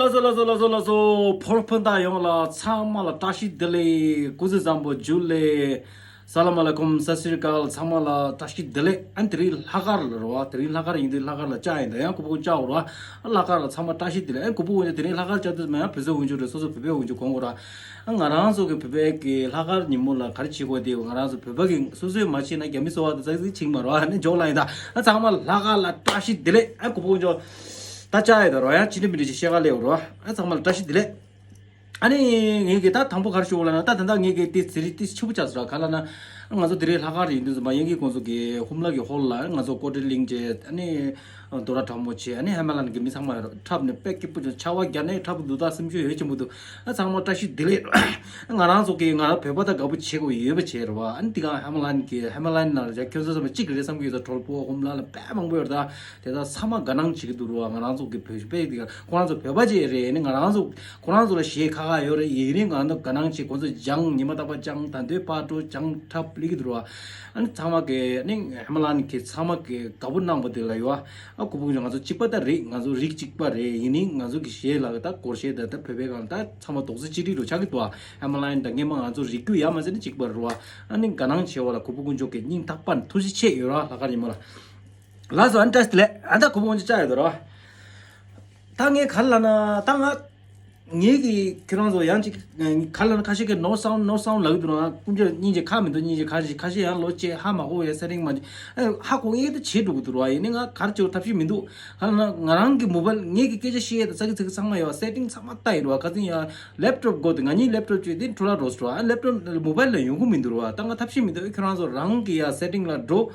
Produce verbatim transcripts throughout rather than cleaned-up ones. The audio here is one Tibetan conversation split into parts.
ལགས་སོ་ལགས་སོ་ལགས་སོ་ལགས་སོ། ཕོར་ཕན་ཐ་ཡོངས་ལ་ཚང་མ་ལ་བཀྲ་ཤིས་བདེ་ལེགས། སྐུ་གཟུགས་བཟང་པོ། ཇུ་ལེ། ས་ལ་མ་ལ་ཀུམ། སཏ་སི་རི་ཨ་ཀཱལ། ཚང་མ་ལ་བཀྲ་ཤིས་བདེ་ལེགས། ཨ་ནི་དེ་རིང་ལྷག་དཀར་ལ་རོ། དེ་རིང་ལྷག་དཀར་ཡིན་དུས་ལྷག་དཀར་ལ་བཅར་ཡིན་ད། ཡང་གུས་པ་ཀུན་བཅར་འོ་རོ། ཨ་ལྷག་དཀར་ལ་ཚང་མ་བཀྲ་ཤིས་བདེ་ལེགས། ཨ་གུས་པ་ཀུན་བཅར། དེ་རིང་ལྷག་དཀར་བཅར་དུས་མ་ཡང་བོད་ཟོ་ཀུན་བཅར་རེད། སོ་སོ་བོད་པའི་ཀུན་བཅར་གོང་གོ་ར། ཨ་ང་རང་ཚོ་གི་བོད་པའི་གི་ལྷག་དཀར་ཉིན་མོ་ལ་ག་རེ་བྱེད་དགོས་དེ། ང་རང་ཚོ་བོད་པ་གི་སོ་སོས་མ་བྱས་ན་རྒྱ་མི་སོ་བ་དང་ཙག་ཙིག་བྱེད་ཀྱི་མ་རོ། ཨ་ནི་འཇོག་ལ་ཡིན་ད། ཨ་ཚང་མ་ལྷག་དཀར་ལ་བཀྲ་ཤིས་བདེ་ལེགས། ཨ་གུས་པ་ཀུན་བཅར། ད་བཅར་ཡོད་ད་རོ། ཡང་ཅི་འདྲ་མི་འདྲ་ཅིག་བཤད་ག་སླེབས་རོ། ཨ་ཚང་མ་ལ་བཀྲ་ཤིས་བདེ་ལེགས། ཨ་ནི་ངས་གི་ད་དང་པོ་ག་རེ་ཞུ་དགོས་ལབ་ན། ད་ད་ལྟ་ངས་གི་ཏི་ཟེ་རི་ཏི་ཆུ་བོ་ཆགས་སོང་ར། ག་ལབ་ན་ང་ཚོ་དེ་རིང་ལྷག་དཀར་ཡིན་དུས་ཙམ་པ་དབྱིན་སྐད་ཁོང་ཚོ་གི་ཧུམ་ལ་གི་ཧོལ་ལ་ང་ཚོ་ཀོ་ཏི་གླིང་བྱས། ཨ་ནི་དོ་ར་གྲང་མོ་བྱས། ཨ་ནི་ཧེ་མ་ལ་ནི་གི་མི་ཚང་མ་འཁྲབ་ནས་དཔེ་སྐྱིད་པོ་བྱུང་། ཆར་པ་བརྒྱབ་ནས་འཁྲབ་འདུག་ད་སེམས་ཤུགས་ཡོད་ཆེན་པོ་འདུག་ཨ་ཚང་མ་བཀྲ་ཤིས་བདེ་ལེགས། ང་རང་ཚོ་གི་ང་རང་བོད་པ་དང་དགའ་པོ་བྱེད་དགོས་ཡོད་པ་བྱས་རེད་བ། ཨ་ནི་འདི་ག་ཧེ་མ་ལ་ནི་གི་ཧེ་མ་ལ་ནི་ནང་ལ་ཁྱོད་ཚོ་ཚང་མ་གཅིག་རེད་བསམ་གི་ཡོད་ད། གྲོལ་པོ་ཧུམ་ལ་ལ་དཔེ་མང་པོ་ཡོད་ད། དེ་དག་ཚང་མ་དགའ་སྣང་བྱེད་ཀྱི་འདུག་རོ། ང་རང་ཚོ་གི་བོད་པའི་དེ་ཁོ་རང་ཚོ་བོད་པ་ཅིག་རེད། ནི་ང་རང་ཚོ་ཁོ་རང་ཚོ་ལ་གཞས་ཁག་ཁག་ཡོད་རེད། ཡིན་རིང་ང་རང་ཚོ་དགའ་སྣང་བྱེད། ཁོ་ཚོ་སྦྱང་། ཉི་མ་རྟག་པར་སྦྱང་། ད་འདོད་པར་སྤྲོ་སྦྱང་འཁྲབ་ལི་གི་འདུག་རོ། ཨ་ནི་ཚང་མ་གི་ནི་ཧེ་མ་ལ་ནི་གི་ཚང་མ་གི་དགའ་པོ་གནང་པ་དེ་ལ་ཡོད། ཨ་གུས་པ་ཀུན་བཅར། ང་ཚོ་གཅིག་པ་ད་རེད། ང་ཚོ་རིགས་གཅིག་པ་རེད། ཡིན་རིང་ང་ཚོ་གི་གཞས་ལ་ད་སྒོར་གཞས་ད་ད་བོད་པའི་སྒང་ད་ཚང་མ་རྡོག་རྩ་གཅིག་སྒྲིལ་རུ་ཆགས་ཀྱི་འདུག་ཨ་ཧེ་མ་ལ་ནི་ད་སྔས་མ་ང་ཚོ་རིགས་རྒྱུད་ཡ་མ་ཟེར་ནི་གཅིག་པ་རེད་བ། ཨ་ནི་དགའ་སྣང་བྱེད་པ་ལ་གུས་པ་ཀུན་བཅར་གི་སྙིང་ཐག་པ་ནས་ཐུགས་རྗེ་ཆེ་ཡོད་ར། ལྷག་དཀར་ཉིན་མོ་ལ། ལགས་སོ། ཨ་ནི་བཀྲ་ཤིས་བདེ་ལེགས། ཨ་ད་གུས་པ་ཀུན་བཅར་བཅར་ཡོད་དོ་རོ། ད་ངས་ག་རེ་ལབ་ན། ད་ང་ངེད་ཀྱི་ཁྱེད་རང་ཚོ་ཡང་ཅིག་ག་རེ་ལབ་ན། ཁ་ཤས་ཀྱིས་no sound no sound ལབ་ཀྱི་འདུག་ན། ཀུན་སྤྱོད་སྙིང་རྗེ་ཁག་མི་འདུག་སྙིང་རྗེ་ཁག་ཅིག་ཁ་ཤས་ཡང་ལོ་ཅེ་ཧ་མ་གོ་བའི་སེ་ཊིང་མ་ཅིག་ཨ་ཧ་གོ་ངེས་དེ་བྱེད་འགྲོ་གི་འདུག་ར། ཡིན་ནའི་ང་ག་རེ་བྱེད་ཐབས་ཤེས་མི་འདུག་ག་རེ་ལབ་ན་ང་རང་གི་མོ་བལ་ངེད་ཀྱི་སྐད་ཆ་བཤད་ཡས་དང་ཙག་གི་ཙིག་གི་ཚང་མ་ཡོད་པ། སེ་ཊིང་ཚང་མ་ལྟ་ཡི་རོ། ཁ་སང་ཡང་ལེབ་ཊོབ་དགོས་དེ། ང་གཉིས་ལེབ་ཊོབ་བཅོས་དེ་འཕྲོ་བརླག་འགྲོ་སོང་ར། ཨ་ལེབ་ཊོབ་མོ་བལ་ལ་ཡོང་གི་མི་འདུག་ར། ད་ང་ཐབས་ཤེས་མི་འདུག་ཁྱོད་རང་ཚོ་རང་གི་ཡ་སེ་ཊིང་ལ་འགྲོ།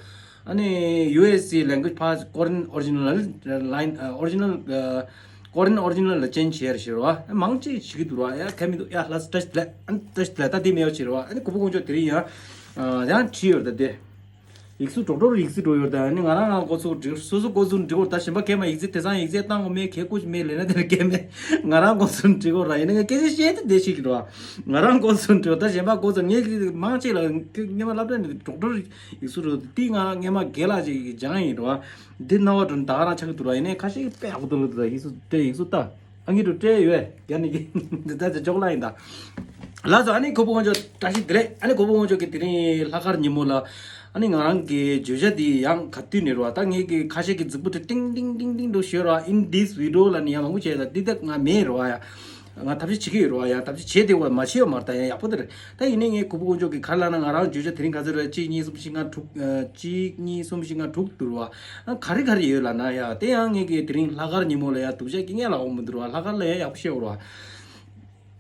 ཨ་ནི་ཡུ་ཨེས་སི་ལེང་གུ་ཨེཇ་ཕ་ཀོ་རི་ཡན་ཨོ་རི་ཇི་ནལ་ལ་ཡིན། ཨ་ཨོ་རི་ཇི་ནལ་ཨ་ཀོ་རི་ཡན་ཨོ་རི་ཇི་ནལ་ལ་ཅེན་ཇི་བྱས་ར་ཤི་རོ། ཨ་མང་ཆེ་བྱེད་ཀྱི་འདུག་ར། ཡ་གལ་མི་འདུག་ཡ་ལགས་སོ། བཀྲ་ཤིས་བདེ་ལེགས། ཨ་བཀྲ་ཤིས་བདེ་ལེགས། ད་དེ་མེད་པ་བྱེད་རོ། ཨ་ནི་གུས་པ་ཀུན་བཅར་དེ་རིང་ཡང་ཡང་བྲིས་ཡོད་ར། ད་དེ་ཡིག་གཟུགས་ཀྲོག་ཀྲོག་ཡིག་གཟུགས་འགྲོ་ཡོད་ར། ད་ཨ་ནི་ང་རང་རང་འགོ་ཚུགས་འབྲི། སོ་སོ་འགོ་ཚུགས་འབྲི་དགོས་ར། ད་གཞན་པ་གལ་མ། ཡིག་ཚད་དེང་སང་ཡིག་ཚད་བཏང་དགོས་མེད། གལ་ཀུ་ཅི་མེད། ལས་ན་དེར་གལ་མེད། ང་རང་འགོ་ཚུགས་འབྲི་དགོས་ར། ཡིན་ན་ངས་སྐད་ཆ་བཤད་དེ་བསྡད་ཤེས་ཀྱི་ར། ང་རང་འགོ་ཚུགས་འབྲི་དགོས། ད་གཞན་པ་འགོ་ཚུགས། ངས་མང་ཆེ་ལ་སྔས་མ་སློབ་གྲྭ་ནས་ཀྲོག་ཀྲོག་ཡིག་གཟུགས་རེད། དེ་ང་སྔས་མ་རྒན་ལགས་ཅིག་གིས་སྦྱངས་ཡིན་རེད་བ། འདི་རྣ་བ་འགྲོ་ནས་ད་ག་རང་ཆགས་ཀྱི་འདུག་ར། ཡིན་ནའི་ཁ་ཤས་ཀྱིས་དཔེ་ཡག་པོ་འདུག་ལབ་འདུག་ད་ཡིག་གཟུགས་དེ་ཡིག་གཟུགས་ལྟ། ཨ་ངའི་འགྲོ་སྤྲད་ཡོད་རྒྱ་ནི་གི་འདི་ད་ཅི་འཇོག་ལ་ཡིན་ད། ལགས་སོ། ཨ་ནི་གུས་པ་ཀུན་བཅར་བཀྲ་ཤིས་བདེ་ལེགས། ཨ་ནི་གུས་པ་ཀུན་བཅར་གི་དེ་རིང་ལྷག་དཀར་ཉིན་མོ་ལ། ཨ་ནི་ང་རང་གི་བརྗོད་བྱ་འདི་ཡང་ག་དུས་ནས་རེད་བ། ད་ངེད་ཀྱི་ཁ་ཤས་ཀྱི་རྫིག་པོ་དེ་ཏིང་ཏིང་ཏིང་ཏིང་འགྲོ་ཞོར་ར། In this video ལ་ནི་ཡང་མང་པོ་བྱས་ད་འདི་ད་ང་མེད་རེད་བ་ཡ། ང་ཐབས་ཤེས་བྱེད་ཀྱི་ཡོད་རེད་བ་ཡ། ཐབས་ཤེས་བྱས་དེ་བ་མ་བྱས་བ་མ་རེད། ད་ཡང་ཡག་པོ་དེ་རེད། ད་ཡིན་ནའི་ངས་གུས་པ་ཀུན་བཅར་གི་ག་རེ་ལབ་ན། ང་རང་བརྗོད་བྱ་དེ་རིང་ག་ཚོད་རེད། གཅིག་གཉིས་གསུམ་བཞི་ལྔ་དྲུག་ཨ་གཅིག་གཉིས་གསུམ་བཞི་ལྔ་དྲུག་འདུག་རེད་བ། ཨ་ག་རེ་ག་རེ་ཡོད་ལབ་ན་ཡ། དེ་ཡང་ངེད་ཀྱི་དེ་རིང་ལྷག་དཀར་ཉིན་མོ་ལ་ཡ་སྡུག་ཅག་གི་ངས་ལབ་དགོས་མི་འདུག་རེད་བ། ལྷག་དཀར་ལ་ཡ་ཡག་པོ་བཤད་དགོས་རེད་བ།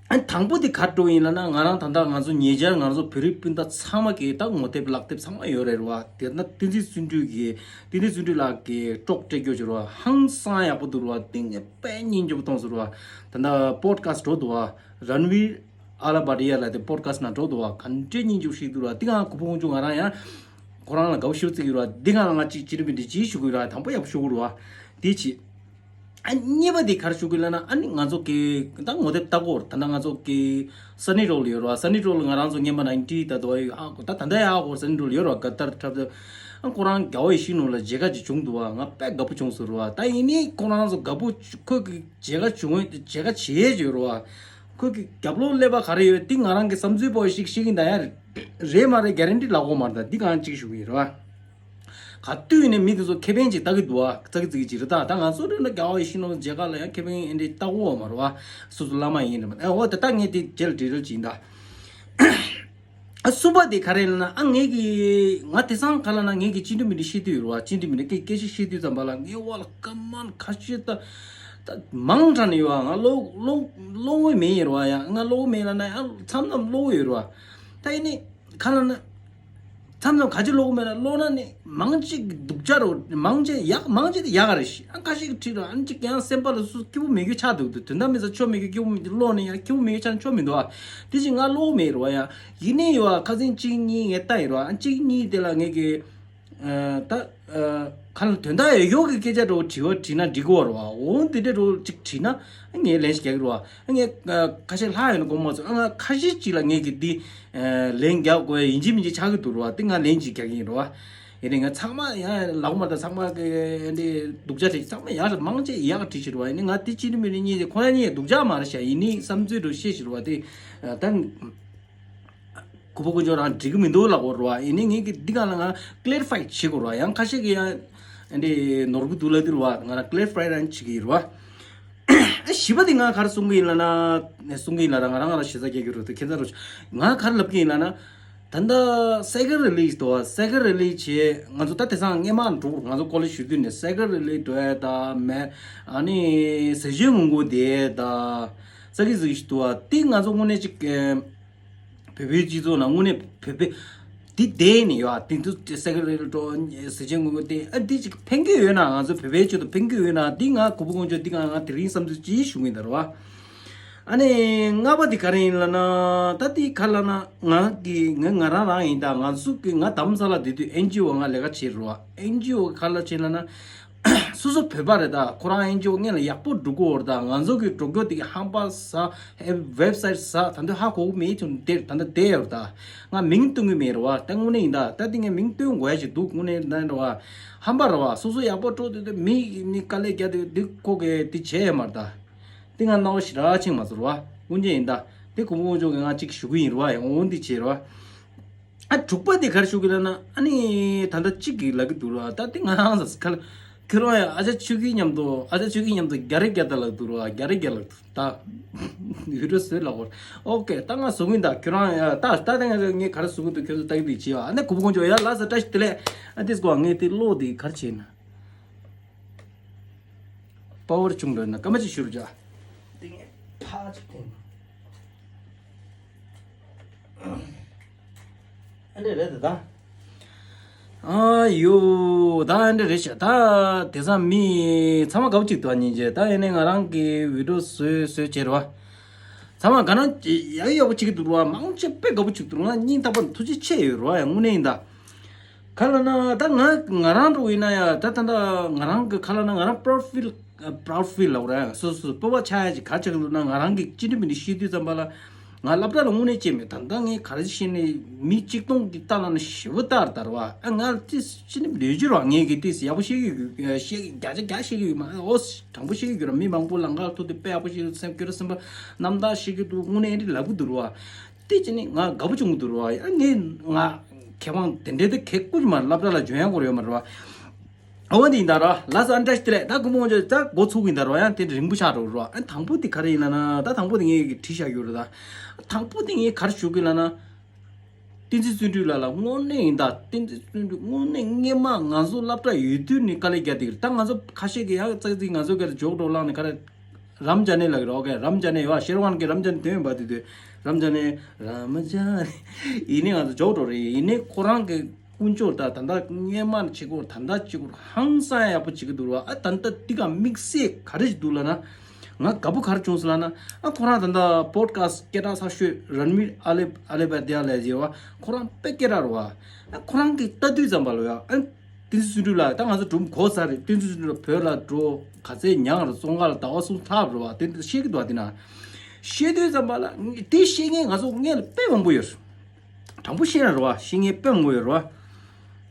ཨ་དང་པོ་དེ་ག་རེ་འགྲོ་ཡིན་ལབ་ན། ང་རང་ད་ལྟ་ང་ཚོ་ཉེ་ཆར་ང་ཚོ་བོད་རིགས་སྤུན་ཟླ་ཚང་མ་གི་ད་ངོ་དེབ་ཀློག་དེབ་ཚང་མ་ཡོད་རེད་བ། དེ་ན་བསྟན་འཛིན་བརྩོན་འགྲུས་ཀྱི་བསྟན་འཛིན་བརྩོན་འགྲུས་ལགས་ཀྱི་ཀྲོག་སྤྲད་རྒྱུ་བྱོས་རེད་བ། ཧང་སང་ཡག་པོ་འདུག་རེད་བ། དེ་ངས་དཔེ་སྙིང་རྗེ་པོ་མཐོང་སོང་རེད་བ། ད་ལྟ་པོ་ཌི་ཁ་སི་འགྲོ་འདུག་བ། རན་བིར་ཨ་ལ་བྷ་ཏི་ཡ་ལ་དེ་པོ་ཌི་ཁ་སི་ནང་འགྲོ་འདུག་བ། ག་འདྲའི་སྙིང་རྗེ་པོ་ཞིག་འདུག་རེད་བ། དེ་ང་གུས་པ་ཀུན་བཅར་ང་རང་ཡང་ཁོ་རང་ལ་དགའ་པོ་ཞེ་པོ་བརྩི་གི་རེད་བ། དེ་ང་ལ་ང་གཅིག་ཅི་རིགས་མི་འདྲ་ཅིག་ཞུ་གི་རེད་བ། དང་པོ་ཡག་པོ་ཞུ་གི་རེད་བ། དེ་བྱས། ཨ་གཉིས་པ་དེ་ག་རེ་ཞུ་གི་ལབ་ན། ཨ་ནི་ང་ཚོ་གི་ད་ངོ་དེབ་ལྟ་སྐོར་ད་ལྟ་ང་ཚོ་གི་སན་ནི་ཌེ་ཡོལ་ཡོད་རེད་བ། སན་ནི་ཌེ་ཡོལ་ང་རང་ཚོ་སྔོན་མ་ནའིན་ཊི་ད་དུ་ཨ་ད་ད་ལྟ་ཡག་གོ། སན་ནི་ཌེ་ཡོལ་ཡོད་རེད་བ། ག་ཏར་འཁྲབ་སྟོན། ཨ་ཁོ་རང་རྒྱལ་བ་ཡིད་བཞིན་ནོར་བུ་ལ་མཇལ་ཁ་ཅིག་བྱུང་འདུག་བ། ང་དཔེ་དགའ་པོ་བྱུང་སོང་རེད་བ། ད་ཡིན་ནའི་ཁོ་རང་ཚོ་དགའ་པོ་ཁོ་གི་མཇལ་ཁ་བྱུང་མཇལ་ཁ་བྱེད་ཡས་ཡོད་རེད་བ། ཁོ་གི་རྒྱབ་ལོགས་ཀླད་པ་ག་རེ་ཡོད་དེ་ང་རང་གི་བསམ་ཚུལ་པོ་ཞིག་བཤད་ཀྱིན་ད་ཡ། རེད་མ་རེད་གྷ་རན་ཊི་ལབ་དགོས་མ་རེད། ད་འདི་གང་གཅིག་ཞུ་གི་ཡིན་རེད་བ། ག་དུས་ནས་མི་དེ་ཚོ་ཁེ་ཕན་ཅིག་ལྟ་གི་འདུག་བ། ཙག་གི་ཙིག་གི་ཅིག་རེད། ད་ད་ང་ཚོ་འདྲ་ན་རྒྱལ་བ་ཡིད་བཞིན་ནོར་བུ་མཇལ་ཁ་ལ་ཡང་ཁེ་ཕན་ཨེ་འདྲ་ལྟ་གོ་བ་མ་རེད་བ། སོ་སོ་བླ་མ་ཡིན་རེད་མ། ཨ་འོ་ད་ད་ངས་དེ་རྗེས་ལ་འགྲེལ་བཤད་ཅིག་ཡིན་ད། ཨ་གསུམ་པ་དེ་ག་རེ་ལབ་ན། ཨ་ངས་ཀྱི་ང་དེང་སང་ག་ལབ་ན་ངས་ཀྱི་ཅི་འདྲ་མི་འདྲ་བཤད་དུས་ཡོད་རེད་བ། ཅི་འདྲ་མི་འདྲ་སྐད་སྐད་ཆ་བཤད་དུས་ཙམ་པ་ལ་ངའི་འོག་ལ་སྐར་མ་ཁ་ཤས་ད་ད་མང་དྲགས་ནས་ཡོད་བ། ང་ཀློག་ཀློག་ཀློག་འོས་མེད་ཡིན་རེད་བ། ཡ་ང་ཀློག་འོས་མེད་ལབ་ན་ཡང་མཚམས་མཚམས་ཀློག་འོས་ཡོད་རེད་བ། ད་ཡིན་ནའི་ག་ལབ་ན། མཚམས་མཚམས་ག་ཅི་ཀློག་གི་མེད་ན། ཀློག་ན་ནི་མང་ཆེ་གི་སྡུག་ཅག་རེད། མང་ཆེ་ཡག་མང་ཆེ་དེ་ཡག་ག་རེད་ཤི། ཨ་ཁ་ཤས་ཀྱིས་ཁྲིད་ར། ཨ་ནི་ཅིག་ཀྱང་སེམས་པ་ལ་སུ་སྐྱིད་པོ་མེད་རྒྱུ་ཆགས་འདུག་དུས་དོན་དག་མེད་ས་ཆོ་མེད་རྒྱུ། སྐྱིད་པོ་མེད་རྒྱུ་ཀློག་ནས་ཡང་སྐྱིད་པོ་མེད་རྒྱུ་ཆགས་ན་ཆོ་མི་འདུག་ཨ་དེ་ཅིག་ང་ཀློག་མེད་རེད་བ། ཡང་ཡིན་ནའི་ཡོད་ཨ་ཁ་སང་གཅིག་གཉིས་ངས་ལྟ་ཡིན་རེད་བ། ཨ་གཅིག་གཉིས་དེ་ལ་ངས་ཀྱི་ཨ་ད་ཨ་ག་ལ་དོན་དག་ཡོད་ཡོད་ཀྱི་སྐད་ཆ་འདྲ་བོ་དྲི་བ་དྲིས་ན་འགྲིག་གི་རེད་བ། འོ་དེ་འདྲ་འདྲ་བོ་ཅིག་དྲིས་ན་ངས་ལན་ཞིག་རྒྱག་གི་རེད་བ། ངས་ཁ་ཤས་ལྷག་ཡོད་ན་དགོངས་མ་ཚོམས། ང་ཁ་ཤས་ཅིག་ལ་ངས་ཀྱི་འདི་ལན་རྒྱག་དགོས་ཡིན་གཅིག་མིན་གཅིག་ཆགས་ཀྱི་འདུག་རེད་བ། དེ་ང་ལན་ཅིག་རྒྱག་གི་ཡིན་རེད་བ། ཡིན་ནའི་ང་ཚང་མ་ཡང་ལག་མ་དང་ཚང་མ་གི་འདི་སྡུག་ཅག་བྲིས། ཚང་མ་ཡག་མང་ཆེ་ཡག་བྲིས་ཤི་རུ་བ། ཡིན་ནའི་ང་དེ་ཅི་ནི་མི་ནི་གཉིས་ཁོ་ཡང་གཉིས་སྡུག་ཅག་མ་རེད་ཤག་ཡིན་ནའི་བསམ་ཚུལ་རུ་བཤད་ཤི་རུ་བ་དེ་ད། གུ་པ་ཀུན་སྤྱོད་རང་འགྲིག་གི་མི་འདུག་ལབ་དགོས་རེད་བ། ཡིན་ནའི་ངས་ཀྱི་འདི་གང་ལ་ང་ཀི་ལེ་རི་ཕའི་བྱེད་དགོས་རེད་བ། ཡང་ཁ་ཤས་ཀྱི་ཡང་འདི་ནོར་གི་འདུག་ལབ་དུས་རེད་བ། ང་རང་ཀི་ལེ་རི་ཕའི་རང་བྱེད་ཀྱི་ཡིན་རེད་བ། ཨ་བཞི་པ་དེ་ང་ག་རེ་གསུང་གི་ཡིན་ལབ་ན། གསུང་གི་ཡིན་ལབ་ན་ང་རང་ང་རང་ཞེ་ས་རྒྱག་གི་རེད་དེ་ཁྱེད་ཚ་རུ། ང་ག་རེ་ལབ་ཀྱི་ཡིན་ལབ་ན། ད་ལྟ་སེ་ཀེན་རི་ལི་ཇི་འདུག་བ། སེ་ཀེན་རི་ལི་ཇི་བྱས་ང་ཚོ་ད་དེང་སང་སྔོན་མ་འགྲོ། ང་ཚོ་ཀོ་ལེ་ཇི་བཞུགས་དུས་ནས་སེ་ཀེན་རི་ལི་ཇི་འགྲོ་ཡ་ད་མེད། ཨ་ནི་ཟས་བཅད་ངོ་རྒོལ་དེ་ད་ཙག་གི་ཟིག་ཞིག་འདུག་བ། དེ་ང་ཚོ་དངོས་གནས་ཅིག་བོད་པའི་སྤྱི་ཚོགས་ནང་དངོས་གནས་བོད་པའི་འདི་བསྡད་ནས་ཡོད། དེ་ཚོ་སེ་ཀེན་རི་ལི་ཇི་འགྲོ་ཟས་བཅད་ངོ་རྒོལ་དེ་ཨ་འདི་ཅིག་ཕན་གྱི་ཡོད་ན། ང་ཚོ་བོད་པའི་ཆེད་དུ་ཕན་གྱི་ཡོད་ན། འདི་ང་གུ་པ་ཀུན་སྤྱོད་འདི་ང་ང་དེ་རིང་བསམ་ཚུལ་ཅིག་ཞུ་གི་ཡིན་ད་རེད་བ། ཨ་ནི་ལྔ་པ་དེ་ག་རེ་ཡིན་ལབ་ན། ད་དེ་ག་ལབ་ན་ང་གི་ང་ང་རང་རང་ཡིན། ད་ང་ཚོ་གི་ང་རྡ་རམ་ས་ལ་བསྡད་དུས་ཨེན་ཇི་ཨོ་ང་ལས་ཀ་བྱེད་རེད་བ། ཨེན་ཇི་ཨོ་ག་ལ་བྱེད་ལབ་ན། སོ་སོ་བོད་པ་རེད། ད་ཁོ་རང་ཨེན་ཇི་ཨོ་སྔོན་ལ་ཡག་པོ་འགྲོ་གི་ཡོད་རེད། ད་ང་ཚོ་གི་འགྲོ་རྒྱུ་དེ་གི་ཧམ་པ་ཟ། ཝེབ་སའིཊ་ཟ། ད་དུང་ཧ་གོ་གི་མེད་ཚུལ་དེ་ད་ལྟ་བསྡད་ཡོད་རེད། ད་ང་མིང་སྟོན་གི་མེད་རེད་བ། ད་དངོས་གནས་ཡིན། ད་ད་དེ་ངས་མིང་སྟོན་དགོས་ཡ་ཞིག་འདུག་དངོས་གནས་ད་རེད་བ། ཧམ་པ་རེད་བ། སོ་སོ་ཡག་པོ་འགྲོ་དུས་དེ་མི་ནི་དཀའ་ལས་རྒྱག་དུས་དེ་ཁོ་གི་དེ་བྱས་ཡ་མ་རེད། ད་དེ་ང་རྣ་བ་ཞེ་དྲག་ཆིངས་མ་ཚོར་བ། དངོས་གནས་ཡིན། ད་དེ་གུ་པ་ཀུན་སྤྱོད་ཀྱི་ང་གཅིག་ཞུ་གི་ཡིན་རེད་བ། ཡང་འོང་འདི་བྱས་རེད་བ། ཨ་དྲུག་པ་དེ་ག་རེ་ཞུ་གི་ལབ་ན། ཨ་ནི་ད་ལྟ་གཅིག་གིས་ལབ་གི་འདུག་ར། ད་དེ་ང་ཧང་སང་ཁ་ལ་ཁྱོད་རང་ཡང་ཨ་ཅག་ཆོས་སྐྱིད་མཉམ་དུ་ཨ་ཅག་ཆོས་སྐྱིད་མཉམ་དུ་རྒྱ་རེ་རྒྱ་ད་ལབ་འདུག་ར། རྒྱ་རེ་རྒྱ་ལབ་འདུག་ད་ཡུལ་གྲུ་བཟོས་ལབ་གོ། ཨོ་ཀེ། ད་ང་བཟོ་གི་ཡིན། ད་ཁྱོད་རང་ཡ་ད་ད་ད་ངས་ངས་ག་རེ་བཟོ་གི་འདུག་ཁྱོད་ཚོ་ལྟ་གི་འདུག་བྱེད་ཨ་ནི་གུ་པ་ཀུན་སྤྱོད་ཡ་ལ་ས་བཀྲ་ཤིས་བདེ་ལེགས། ཨ་དེ་སྐོར་ངས་དེ་ཀློག་དེ་ག་རེ་བྱེད་ན། པ་ཝར་ཆུང་འགྲོ་ན་སྐར་མ་གཅིག་ཞུ་རུ་བྱ། དེ་ངས་ཕ་ཅིག་འཐེན། ཨ་འདྲས་རེད་ད། ཨ་ཡོ། ད་ཨ་འདྲས་རེད་ཤག་ད་དེང་སང་མི་ཚང་མ་དགའ་པོ་གཅིག་འདུག་ཨ་སྙིང་རྗེ། ད་ཡིན་ནའི་ང་རང་གི་བི་ཌི་ཡོ་བཟོས་བཟོས་བྱས་རེད་བ། ཚང་མ་ག་ན་ཡག་ཡག་པོ་གཅིག་འདུག་རེད་བ། མང་ཆེ་དཔེ་དགའ་པོ་གཅིག་འདུག་ང་སྙིང་ཐག་པ་ནས་ཐུགས་རྗེ་ཆེ་ཡོད་རེད་བ། ཡང་དངོས་གནས་ཡིན་ད། ག་ལ་ན་ད་ང་ང་རང་འགྲོ་ཡིན་ན་ཡ། ད་ད་ད་ང་རང་གི་ག་ལ་ན་ང་རང་པ་རའུ་ཌི་ཕིལ། པ་རའུ་ཌི་ཕིལ་ལབ་ར། སོ་སོ་སྤོབས་པ་ཆགས་ཡ་ཅིག་ག་ཆགས་འདུག་ན། ང་རང་གི་ཅི་འདྲ་མི་འདྲ་ཤེས་དུས་ཙམ་པ་ལ་ང་སློབ་གྲྭ་ལ་དངོས་གནས་བྱས་མེད། ད་ལྟ་ངས་ག་རེ་ཤེས་ནས་མི་གཅིག་སྟོང་གི་ལྟ་ལ་ན་ཞེ་པོ་ལྟར་དར་བ། ཨ་ང་ཏིས་ཅི་འདྲ་མི་འདྲ་ཡོད་ཀྱི་ར། ངས་གི་ཏིས་ཡག་པོ་ཤེས་ཀྱི་ཡོད། ཤེས་ཀྱི་བརྒྱ་ཆ་བརྒྱ་ཤེས་ཀྱི་ཡོད་མ་ཨོ། དྲང་པོ་ཤེས་ཀྱི་ཡོད་ར། མི་མང་པོ་ལ་ང་ཐུག་དུས་དཔེ་ཡག་པོ་ཤེས་ཀྱི་འདུག་སེམས་སྐྱོ་ར་སེམས་པ་རྣམ་དག་ཤེས་ཀྱི་འདུག་དངོས་གནས་འདི་ལབ་གི་འདུག་ར། དེ་ཅི་ནི་ང་དགའ་པོ་བྱུང་གི་འདུག་ར། ཨ་ངས་ང་ཁེ་དབང་དེ་འདྲའི་དེ་ཁེ་ཀུ་ཅི་མ་སློབ་གྲྭ་ལ་འཇོན་ཡང་སྐོར་ཡོད་མ་རེད་བ། ཨོ་འདི་ཡིན་ད་ར། ལ་ས་ཨན་ཏྲ་ཤི་ཏི་ལེ། ད་ཀུ་མོ་ཅོ་ད་འགོ་ཚུགས་ཡིན་ད་ར། ཡང་དེ་རིང་པོ་ཆགས་འགྲོ་ར། ཨ་དང་པོ་དེ་ག་རེ་ཡིན་ལ་ན། ད་དང་པོ་དེ་ངས་བྲིས་བཞག་ཡོད་རེད་ད། དང་པོ་དེ་ངས་ག་རེ་ཞུ་གི་ལ་ན། བསྟན་འཛིན་བརྩོན་འགྲུས་ལགས་ལ་དངོས་གནས་ཡིན་ད། བསྟན་འཛིན་བརྩོན་འགྲུས་དངོས་གནས་སྔས་མ་ང་ཚོ་སློབ་གྲྭ་ཡོད་དུས་ནས་དཀའ་ལས་རྒྱག་བསྡད་ཀྱི་རེད། ད་ང་ཚོ་ཁ་ཤས་ཀྱིས་ཡང་ཙག་ཙིག་ང་ཚོ་ག་རེ་ཇོག་འགྲོ་ལངས་ནས་ག་རེ། རམ་ཇ་ནེ་ལགས་རེད། ཨོ་ཀེ། རམ་ཇ་ནེ་ཡོད་ཤེར་ཝན་གྱི་རམ་ཇ་ནེ་དོན་ཡོད་པ་དེ་དུས་རམ་ཇ་ནེ་རམ་ཇ་ནེ་ཡིན་ནའི་ང་ཚོ་ཇོག་འགྲོ་རེད། ཡིན་ནའི་ཁོ་རང་གི་ཀུན་སྤྱོད་ད་ད་ལྟ་སྔས་མ་བྱེད་སྐོར་ད་ལྟ་བྱེད་སྐོར་ཧང་སང་ཡག་པོ་བྱེད་ཀྱི་འདུག་ར། ཨ་ད་ལྟ་འདི་ག་དམིགས་བསལ་ག་རེ་ཞིག་འདུག་ལབ་ན། ང་དགའ་པོ་ག་རེ་བྱུང་སོང་ལབ་ན། ཨ་ཁོ་རང་ད་ལྟ་པོ་ཌི་ཁ་སི་སྐད་གྲགས་ཚ་ཤོས་རན་མིར་ཨ་ལེ་ཨ་ལེ་བ་དེ་ཡ་ལས་ཟེར་བ། ཁོ་རང་དཔེ་སྐད་གྲགས་རེད་བ། ཨ་ཁོ་རང་གིས་ལྟ་དུས་ཙམ་པ་ལ་ཡ། ཨ་བསྟན་འཛིན་བརྩོན་འགྲུས་ལགས་ད་ང་ཚོ་སྒྲུང་གོ་ཚར་རེད། བསྟན་འཛིན་བརྩོན་འགྲུས་ལགས་བོད་ལ་འགྲོ་ག་ཚད་མྱངས་རེད། བཙོན་ཁང་ལ་ཟླ་བ་གསུམ་ལྷག་རེད་བ། དེ་འདྲ་བཤད་ཀྱི་འདུག་བ། དེ་ན་བཤད་དུས་ཙམ་པ་ལ་དེ་བཤད་མཁན་ང་ཚོ་སྔོན་ལ་དཔེ་མང་པོ་ཡོད་རེད། དྲང་པོ་བཤད་ན་རེད་བ། བཤད་མཁན་དཔེ་མང་པོ་ཡོད་རེད་བ།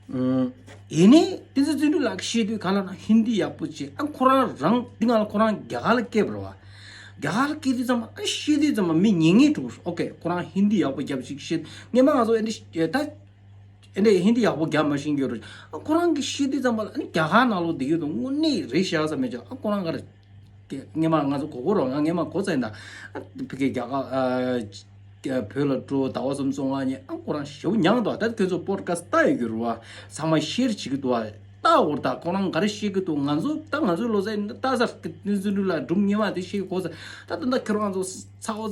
ཨུམ། ཡིན་ནའི་བསྟན་འཛིན་བརྩོན་འགྲུས་ལགས་ཀྱིས་བཤད་དུས་ག་ལ་ན་ཧིན་དི་ཡག་པོ་བྱེད། ཨ་ཁོ་རང་རང་འདི་ང་ལ་ཁོ་རང་རྒྱ་གར་ལ་སྐྱེས་པ་རེད་བ། རྒྱ་གར་ལ་སྐྱེས་དུས་ཙམ་པ་ཨ་བཤད་དུས་ཙམ་པ་མི་ཉན་མཁན་འགྲོ་གི་རེད། ཨོ་ཀེ། ཁོ་རང་ཧིན་དི་ཡག་པོ་རྒྱབ་ཅིག་བཤད། སྔོན་མ་ང་ཚོ་ཨ་འདི་ད། ཨེ་འདྲས་ཧིན་དི་ཡག་པོ་རྒྱབ་མ་ཤེས་ཀྱི་རེད། ཨ་ཁོ་རང་གིས་ཤེས་དུས་ཙམ་པ་ལ་ཨ་ནི་རྒྱ་གར་ནང་ལོགས་བསྡད་ཀྱི་འདུག་དངོས་གནས་རེད་ཤག་བསམ་མེད་ཅག་ཨ་ཁོ་རང་ག་རེ། སྔོན་མ་ང་ཚོ་གོ་གོ་རོགས་ང་སྔོན་མ་གོ་ཚ་ཡིན་ད། ཨ་ཕ་གི་རྒྱ་གར་ཨ་བོད་ལ་འགྲོ་ཟླ་བ་གསུམ་བཙོན་ཁང་ཉལ། ཨ་ཁོ་རང་ཞེ་པོ་མྱངས་འདུག་ད་ཁྱོད་ཚོ་པོ་ཌི་ཁ་སི་ལྟ་ཡོད་ཀྱི་རེད་བ། ཚང་མ་ཤེར་བྱེད་ཀྱི་འདུག་བ། ལྟ་འོར་ད་ཁོ་རང་ག་རེ་བཤད་ཀྱི་འདུག་ང་ཚོ་ད་ང་ཚོའི་ལོ་ཚད་ལྟ་ས་བསྟན་འཛིན་བརྩོན་འགྲུས་ལགས་སྒྲུང་སྔོན་མ་དེ་བཤད་གོ་ཚ། ད་ད་ད་ཁྱོད་རང་ཚོ་ཚ་བ་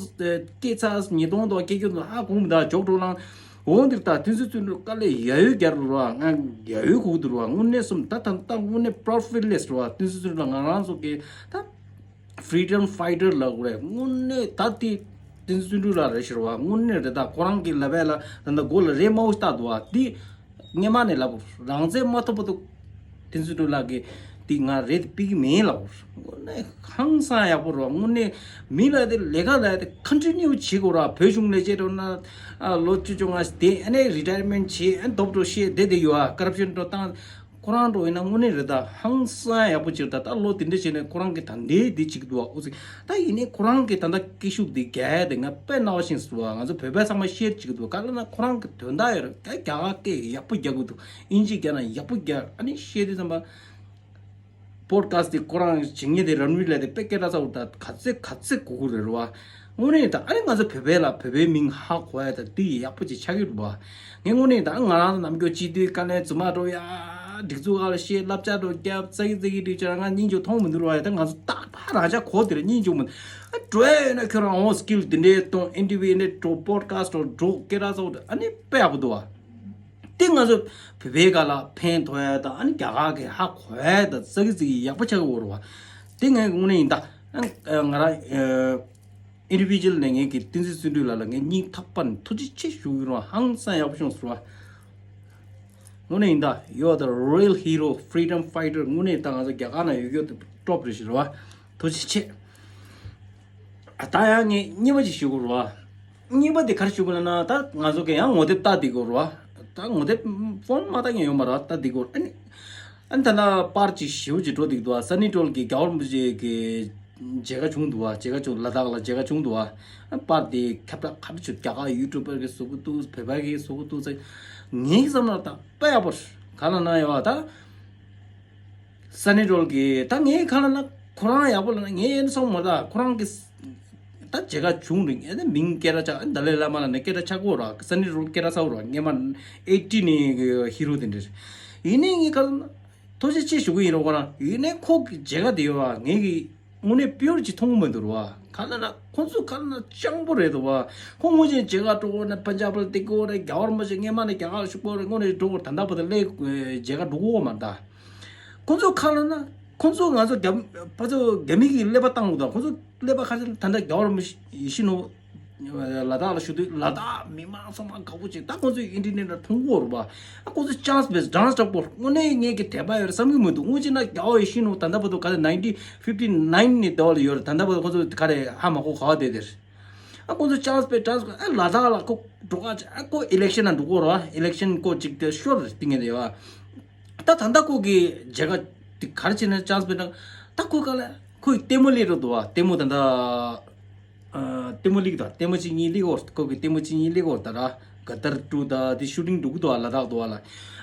སྐྱེས་ཚ་ཉིས་སྟོང་དང་སྐྱེ་རྒྱུ་འདུག་ཧ་གོ་མི་འདུག་ཇོག་འགྲོ་ལང་། འོ་འདིར་ད་བསྟན་འཛིན་བརྩོན་འགྲུས་དཀའ་ལས་ཡ་ཡོད་རྒྱག་རུ་ར། ང་ཡ་ཡོད་གོ་འདུག་ར། དངོས་གནས་སོམ་ད་ད་ད་དངོས་གནས་པ་རོ་ཕི་ཊི་ལེ་སི་ར། བསྟན་འཛིན་བརྩོན་འགྲུས་ལགས་ང་རང་ཚོ་གི་ད་ཕི་རི་ཌམ་ཕའི་ཊར་ལབ་དགོས་རེད། དངོས་གནས་ད་དེ་བསྟན་འཛིན་བརྩོན་འགྲུས་ལགས་རེད་ཤི་ར་བ། དངོས་གནས་རེད། ད་ཁོ་རང་གི་ལབ་ཡ་ལ་ད་ད་མགོ་ལ་རས་དམར་པོ་བཏགས་འདུག་བ། དེ་སྔོན་མ་ནས་ལབ་རང་བཙན་མ་ཐོབ་བར་དུ་བསྟན་འཛིན་བརྩོན་འགྲུས་ལགས་ཀྱིས་ དེ་ང་རེད་དེ་ཕིག་མིན་ལ། དངོས་གནས་ཧང་སང་ཡག་པོ་རེད་བ། དངོས་གནས་མི་ལ་དེ་ལས་ཀ་ལ་དེ་ཁོན་ཊི་ནིའུ་བྱེད་དགོས་རེད་བ། བོད་གཞུང་ལས་བྱེད་འགྲོ་ན་ཨ་ལོ་བཅུ་བཅོ་ལྔ་ཞིག་དེ་ཨ་ནས་རི་ཊ་ཡར་མེན་ཊི་བྱེད། ཨ་ནི་སྡོད་འགྲོ་བཤད་བསྡད་བསྡད་ཡོད་བ། ཀོ་རབ་ཤན་འགྲོ་བཏང་། ཁོ་རང་འགྲོ་ཡིན་ན་དངོས་གནས་རེད། ད་ཧང་སང་ཡག་པོ་བྱེད་རེད། ད་ད་ལོ་དེ་འདྲ་བྱས་ནས་ཁོ་རང་གི་ད་འདི་འདི་བྱེད་ཀྱི་འདུག་བ། ཨོ་ཙི། ད་ཡིན་ནའི་ཁོ་རང་གི་ད་ལྟ་སྐད་ཤུགས་འདི་རྒྱག་ཡ་དེ་ང་དཔེ་རྣ་བ་ཤིང་སུ་བ། ང་ཚོ་བོད་པ་ཚང་མ་ཤེར་བྱེད་ཀྱི་འདུག། ག་ལ་ན་ཁོ་རང་གི་དོན་དག་ཡོད་རེད། རྒྱ་རྒྱ་གར་སྐད་ཡག་པོ་རྒྱག་གི་འདུག། ཨིན་ཇི་རྒྱག་ན་ཡག་པོ་རྒྱག། ཨ་ནི་བཤད་དུས་ཙམ་པ་པོ་ཌི་ཁ་སི་ཊི་དེ་ཁོ་རང་བྱེད་མཁན་དེ་རན་བི་ལ་དེ་དཔེ་སྐད་གྲགས་ཚ་བོ། ད་ག་ཚོད་ག་ཚོད་གོ་གི་རེད་བ། དངོས་གནས་ད་ཨ་ནི་ང་ཚོ་བོད་པའི་ལ་བོད་པའི་མིང་ཧ་གོ་ཡ་ད་དེ་ཡག་པོ་ཅིག་ཆགས་ཀྱི་རེད་བ། ངས་དངོས་གནས་ད་ང་རང་ཚོ་ནམ་རྒྱུན་སྤྱི་འཐུས་དཀའ་ལས་རྫུན་མ་འགྲོ་ཡ། སྒྲིག་འཛུགས་ཁག་ལ་བཤད། བསླབ་བྱ་འགྲོ་རྒྱབ། ཙག་གི་ཙག་གི་སྒྲིག་བྱ། ང་སྙིང་རྗེ་མཐོང་མི་འདུག་ར་བ། ད་ང་ཚོ་རྟག་པར་རང་ཅག་གོ་དེ་ར་སྙིང་རྗེ་མི་འདུག། ཨ་འགྲོ་ཡ་ཡོད་ན་ཁྱོད་རང་འོང་སི་ཀིལ་དེ་འདྲའི་གཏོང་། ཨིན་ཊར་བིའུ་འདྲ་འགྲོ། པོ་ཌི་ཁ་སི་ཊི་འགྲོ། སྐད་གྲགས་ཚ་བོ་འགྲོ། ཨ་ནི་དཔེ་ཡག་པོ་འདུག་བ། དེ་ང་ཚོ་བོད་པའི་སྒང་ལ་ཕན་ཐོགས་ཡ་དང་། ཨ་ནི་རྒྱ་གར་གྱི་ཧ་གོ་ཡ་དང་ཙག་གི་ཙིག་གི་ཡག་པོ་ཆགས་ཀྱི་ཡོད་རེད་བ། དེ་ངས་དངོས་གནས་ཡིན་ད། ཨ་ང་རང་ཨིན་ཌི་བི་ཇུ་ཨལ་ནས་ངས་ཀྱི་བསྟན་འཛིན་བརྩོན་འགྲུས་ལགས་ལ་ངས་སྙིང་ཐག་པ་ནས་ཐུགས་རྗེ་ཆེ་ཞུ་གི་ཡོད་རེད་བ། ཧང་སང་ཡག་པོ་བྱུང་སོང་བ། དངོས་གནས་ཡིན་ད། You are the real hero, freedom fighter. དངོས་གནས་ད་ང་ཚོ་རྒྱ་གར་ནང་ཡོད་ཡོད་དུ་ཊོབ་རེད་ཞུ་རེད་བ། ཐུགས་རྗེ་ཆེ། ཨ་ད་ཡང་ངས་གཉིས་པ་ཅིག་ཞུ་དགོས་རེད་བ། གཉིས་པ་དེ་ག་རེ་ཞུ་དགོས་ལབ་ན། ད་ང་ཚོ་གི་ཡང་ངོ་དེབ་ལྟ་བསྡད་དགོས་རེད་བ། ད་ངོ་དེབ་ཕོན་མ་ལྟ་མཁན་ཡོད་མ་རེད་བ། ལྟ་བསྡད་དགོས། ཨ་ནི་ཨ་ནི་ད་ལྟ་པར་ཅིག་ཞེ་པོ་ཅིག་འགྲོ་བསྡད་འདུག་བ། སན་ནི་ཌི་ཡོལ་གྱི་རྒྱལ་བ་རིན་པོ་ཆེ་གི་མཇལ་ཁ་བྱུང་འདུག་བ། མཇལ་ཁ་བྱུང་། ལ་དྭགས་ལ་མཇལ་ཁ་བྱུང་འདུག་བ། ཨ་པར་དེ་ཁྱབ་བསྒྲགས་ག་རེ་བྱུང་། རྒྱ་གར་ཡུ་ཊུབ་པར་གིས་བཟོ་གི་འདུག། བོད་པ་གིས་བཟོ་གི་འདུག་ཟེར། ངའི་བསམ་ན་ད་དཔེ་ཡག་པོ་རེད། ག་ལབ་ན་ཡོད་བ་ད། སན་ནི་ཌི་ཡོལ་གྱི་ད་ངས་ག་ལབ་ན་ཁོ་རང་ཡག་པོ་ལབ་ན་ངས་ཡིན་སོང་མ་ད། ཁོ་རང་གི་ད་མཇལ་ཁ་བྱུང་རེད། ཨ་ནི་མིང་སྐད་གྲགས་ཆགས། ཨ་ནི་ཏཱ་ལའི་བླ་མ་ལབ་ན་སྐད་གྲགས་ཆགས་ཀྱི་ཡོད་རེད་བ། སན་ནི་ཌི་ཡོལ་སྐད་གྲགས་ཚ་བོ་རེད་བ། སྔོན་མ་ཨེ་ཊི་ནས་ཧི་རོ་དེ་འདྲ་རེད། ཡིན་ནའི་ངས་ག་ལབ་ན་ཐུགས་རྗེ་ཆེ་ཞུ་གི་ཡིན་རོགས། ཁོ་རང་ཡིན་ནའི་ཁོ་གི་མཇལ་ཁ་དེ་ཡོད་བ། ངས་གི་དངོས་གནས་པིའུར་ཅིག་མཐོང་གི་མི་འདུག་ར་བ། ག་ལབ་ན་ཁོ་ཚོ་ག་ལབ་ན་སྤྱང་པོ་རེད་འདུག་བ། ཁོ་སྔོན་ཆད་མཇལ་ཁ་འགྲོ་དགོས་ན་པན་ཇབ་ལ་བསྡད་དགོས་རེད། རྒྱལ་བ་རིན་པོ་ཆེ་སྔོན་མ་ནས་རྒྱ་གར་ལ་བཞུགས་པ་རེད། སྔོན་ནས་འགྲོ་དགོས། ད་ལྟ་བར་དུ་སླེབས་མཇལ་ཁ་འགྲོ་གི་ཡོད་མ་རེད་ད། ཁོ་ཚོ་ག་ལབ་ན་ཁོ་ཚོ་ང་ཚོ་རྒྱ་ཕར་ཚུར་རྒྱ་མི་གིས་ཀླད་པ་བཏང་འདུག་ད། ཁོ་ཚོ་ཀླད་པ་ཁ་ཤས་ད་ལྟ་རྒྱལ་བ་རིན་པོ་ཆེ་ཡིད་བཞིན་ནོར་བུ་ལ་དྭགས་ལ་བཞུགས་དུས་ལ་དྭགས་མི་མང་ཚང་མ་དགའ་པོ་བྱས། ད་ཁོ་ཚོས་ཨིན་ཊར་ནེཊ་ལ་མཐོང་གི་ཡོད་རེད་པ། ཨ་ཁོ་ཚོ་ཅཱནས་པས་ཌན་སི་སྐྲག་པོ། དངོས་གནས་ངས་ཀྱི་དད་པ་ཡོད་རེད་བསམ་གྱི་མི་འདུག། སྔོན་ཆད་ན་རྒྱལ་བ་ཡིད་བཞིན་ནོར་བུ་ད་ལྟ་བར་དུ་ག་རེ་ནའིན་ཊིན་ཕིབ་ཊི་ནའིན་ནས་ད་བར་ལ་ཡོད་རེད། ད་ལྟ་བར་དུ་ཁོ་ཚོ་ག་རེ་ཧ་མ་གོ་ག་བ་བསྡད་དེ་རེད། ཨ་ཁོ་ཚོ་ཅཱནས་པས་ཌན་སི་ཨ་ལ་དྭགས་ལ་ཁོ་འགྲོ་ག་ཨ་ཁོ་ཨི་ལེག་ཤན་ནང་འགྲོ་གི་ཡོད་རེད་པ། ཨི་ལེག་ཤན་ཁོ་གཅིག་དེ་ཤོར་རེད། དེ་ངས་དེ་བ། ད་ད་ལྟ་ཁོ་གི་མཇལ་ཁ་དེ་ག་རེ་བྱས་ན་ཅཱནས་པས་ཌན་ད་ཁོ་ག་ལ་ཁོའི་ལྟད་མོ་སླེབས་འགྲོ་འདུག་བ། ལྟད་མོ་ད་ལྟ་ལྟད་མོ་སླེབས་འདུག། ལྟད་མོ་གཅིག་གཉིས་སླེབས་ཀྱི་ཡོད། ཁོ་གི་ལྟད་མོ་གཅིག་གཉིས་སླེབས་ཀྱི་ཡོད། ད་ར་ག་དར་ཊུ་ད་དེ་ཤུ་ཊིང་འགྲོ་གི་འདུག་བ། ལ་དྭགས་འདུག་བ་ལ།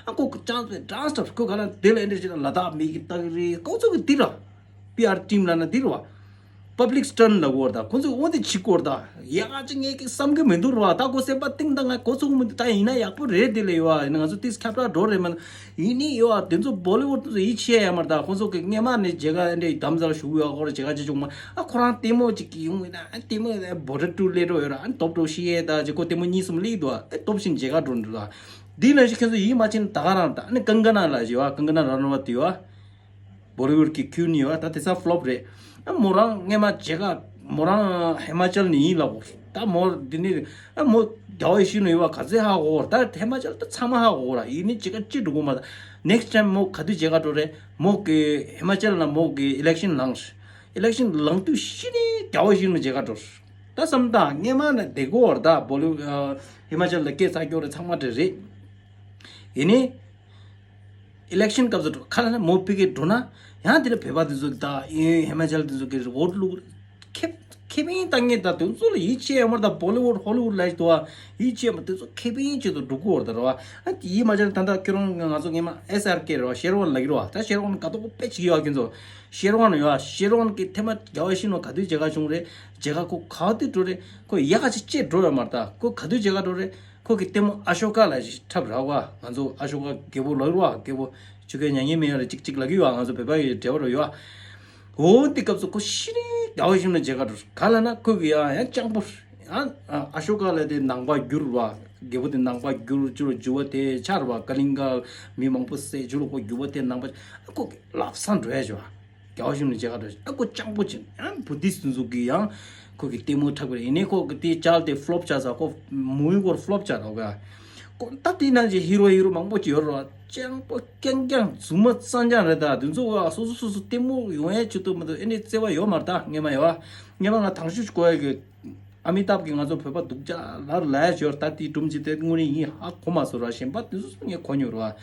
ཨ་ཁོ་གི་ཅཱནས་པས་ཌན་སི་ཁོ་ག་ལ་དེ་ལ་ཨེ་འདྲ་བྱས་ན་ལ་དྭགས་མི་གི་སྟག་རི་ཁོ་ཚོ་གི་དེ་ར་པི་ཨར་ཊིམ་ལབ་ན་དེ་ར་བ། པབ་ལིག་སི་ཊན་ལབ་ཀྱི་ཡོད་རེད་ད། ཁོ་ཚོས་འོ་དེ་བྱེད་ཀྱི་ཡོད་རེད་ད། ཡག་ག་ཅིག་ངས་ཀྱི་བསམ་གྱི་མི་འདུག་ར་བ། ད་ཁོ་སེམས་པ་གཏིང་ད་ང་གོ་ཚུགས་མི་འདུག། ད་ཡིན་ན་ཡག་པོ་རེད། དེ་ལས་ཡོད་ཨ་ཡིན་ན་ང་ཚོ་ཏིས་ཁྱབ་བསྒྲགས་འགྲོ་རེད་མ་ན། ཡིན་ནི་ཡོད་ཨ། དེ་ཚོ་བོ་ལི་ཝུཌ་དེ་ཚོ་ཡིད་ཆེས་ཡ་མ་རེད་ད། ཁོ་ཚོ་གི་སྔས་མ་ནས་མཇལ་ཁ་འདྲ་དམ་ཟ་ལ་ཞུ་གི་ཡོད། ཁོ་རང་མཇལ་ཁ་ཅིག་བྱུང་མ། ཨ་ཁོ་རང་ལྟད་མོ་ཅིག་གི་ཡོང་ཡིན་ན། ཨ་ལྟད་མོ་བོ་ཊར་ཊུ་སླེབས་འགྲོ་ཡོད་ར། ཨ་སྟོབས་འགྲོ་ཤི་ཡས་ད་ཅིག་ཁོ་ལྟད་མོ་གཉིས་གསུམ་སླེབས་འདུག་ཨ། ཨ་སྟོབས་ཤིག་མཇལ་ཁ་འགྲོ་འདུག་ཨ། དེ་ལ་ཞིག་ཁྱེད་ཚོ་ཡིད་མ་ཆེས་ན་ད་ག་རང་ད། ཨ་ནི་ཀང་ཀ་ན་ལ་ཞུ་ཨ། ཀང་ཀ་ན་ར་ནོ་བ་དེ་ཡོད་ཨ། བོ་ལི་ཝུཌ་གི་ཁུན་ཡིན་པ། ད་དེ་ཚ་ཕློབ་རེད། ཨ་མོ་རང་སྔས་མ་མཇལ་ཁ་མོ་རང་ཧི་མ་ཅལ་ནས་ཡིན་ལབ་གོ། ད་མོ་འདི་ནི་ཨ་མོ་རྒྱལ་བ་ཡིད་བཞིན་ནོར་བུ་ཡོད་པ་ག་ཚོད་ཧ་གོ་གོ། ད་ཧི་མ་ཅལ་ད་ཚང་མ་ཧ་གོ་གོ་ར། ཡིན་ནི་མཇལ་ཁ་ཅི་འགྲོ་གོ་མ། ད་ནེག་སི་ཊའིམ་མོ་ག་དུས་མཇལ་ཁ་འགྲོ་རེད། མོ་གི་ཧི་མ་ཅལ་ན་མོ་གི་ཨི་ལེག་ཤན་ལངས། ཨི་ལེག་ཤན་ལངས་དུས་ཤི་ནི་རྒྱལ་བ་ཡིད་བཞིན་ནོར་བུ་མཇལ་ཁ་འགྲོ། ད་བསམ་ད་སྔས་མ་ནས་བསྡད་གོ་བར་ད་བོ་ལི་ཨ་ཧི་མ་ཅལ་ལ་སྐད་ཆ་སྐྱོ་རེད། ཚང་མ་འདྲ་རེད། ཡིན་ནི། ཨི་ལེག་ཤན་སྐབས་སུ་འགྲོ་ཁ་ལ་ན་མོ་ཕི་ཀེ་འགྲོ་ན་ཡང་དེ་ལ་བོད་པ་དེ་ཚོ་གི་ད་ཨེ་ཧི་མ་ཅལ་དེ་ཚོ་གི་ཝོ་ཊི་བླུག་ཁེ་ཁེ་ཕན་བཏང་ངེས་ད། དེ་ཚོ་ལ་ཡིད་ཆེས་ཡོད་མ་རེད་ད། བོ་ལི་ཝུཌ་ཧོ་ལི་ཝུཌ་ལ་ཞིག་འདུག་བ། ཡིད་ཆེས་མ། དེ་ཚོ་ཁེ་ཕན་ཆེད་དུ་འགྲོ་གི་ཡོད་རེད་ད་ར་བ། ཨ་ཡིད་མ་ཆེས་ན་ད་ལྟ་ཁྱོད་རང་ང་ཚོ་སྔས་མ་ཨེས་ཨར་ཀེ་རེད་བ། ཤེར་ཝན་ལབ་ཀྱི་རེད་བ། ད་ཤེར་ཝན་དགའ་ཏོག་དཔེ་བྱེད་ཀྱི་ཡོད། ཁྱོད་ཚོ་ཤེར་ཝན་ཡོད་བ། ཤེར་ཝན་གི་ཐེངས་མ་རྒྱལ་བ་ཡིད་བཞིན་ནོར་བུ་ག་དུས་མཇལ་ཁ་བྱུང་རེད། མཇལ་ཁ་ཁོ་ག་དུས་འགྲོ་རེད། ཁོ་ཡག་ག་ཅིག་ཅེས་འགྲོ་ཡོད་མ་རེད་ད། ཁོ་ག་དུས་མཇལ་ཁ་འགྲོ་རེད། ཁོ་གི་ལྟད་མོ་ཨ་ཤོ་ཀ་ལ་ཞིག་འཁྲབ་ར་བ། ང་ཚོ་ཨ་ཤོ་ཀ་རྒད་པོ་ལབ་ར་བ། རྒད་པོ་ཆུ་ཁའི་མྱ་ངན་མེད་ཡ་རེད། ཅིག་ཅིག་ལབ་ཀྱི་ཡོད་བ། ང་ཚོ་བོད་པ་ཡི་འབྲེལ་བ་རུ་ཡོད་བ། འོ་འདི་སྐབས་སུ་ཁོ་ཤི་རེ་རྒྱལ་བ་ཡིད་བཞིན་ནོར་བུ་མཇལ་ཁ་འགྲོ་ག་ལབ་ན་ཁོ་གི་ཡང་ཡང་སྤྱང་པོ། ཡང་ཨ་ཤོ་ཀ་ལ་དེ་ནང་པ་བསྒྱུར་བ། རྒད་པོ་དེ་ནང་པ་བསྒྱུར་ཅུ་ལ་འགྱུར་བ་དེ་ཆར་བ། ཀ་ལིང་ག་མི་མང་པོ་བསད་ཅུ་ལ་ཁོ་འགྱུར་བ་དེ་ནང་པ། ཨ་ཁོ་གི་ལབ་སང་འགྲོ་ཡ་བྱོས་བ། རྒྱལ་བ་ཡིད་བཞིན་ནོར་བུ་མཇལ་ཁ་འགྲོ། ཨ་ཁོ་སྤྱང་པོ་ཅིག། ཡང་བུ་དིསི་དེ་ཚོ་གི་ཡང་ཁོ་གི་ལྟད་མོ་འཁྲབ་ཀྱི་རེད། ཡིན་ནའི་ཁོ་གི་དེ་ཅལ་དེ་ཕློབ་ཆགས་ས། ཁོ་མུ་ཝི་སྐོར་ཕློབ་ཆགས་རོགས་ག། ཁོ་ད་དེ་ནང་བཞིན་ཧི་རོ་ཧི་རོ་མང་པོ་ཅིག་ཡོད་རོགས། སྤྱང་པོ་རྐྱང་རྐྱང་རྫུན་མ་རྐྱང་རྐྱང་རེད། ད་དེ་ཚོ་བ་སོ་སོ་སོ་སོ་ལྟད་མོ་ཡོང་ཡ་ཆེད་དུ་མ་གཏོགས་ཨེ་འདྲའི་བརྩེ་བ་ཡོད་མ་རེད། ད་སྔས་མ་ཡོད་བ། སྔས་མ་ང་དང་ཤོས་ཤིག་གོ་ཡ་གི། ཨ་མི་ཏཱབ་ཀྱིས་ང་ཚོ་བོད་པ་སྡུག་ཅག་ལབ་ལབ་ཡ་ཅིག་ཡོད་རེད། ད་དེའི་སྒྲུང་ཅིག་དེ་དངོས་གནས་ཡིན་ཧ་གོ་མ་སོང་ར། གཞན་པ་དེ་ཚོ་ངས་གོ་མྱོང་ར།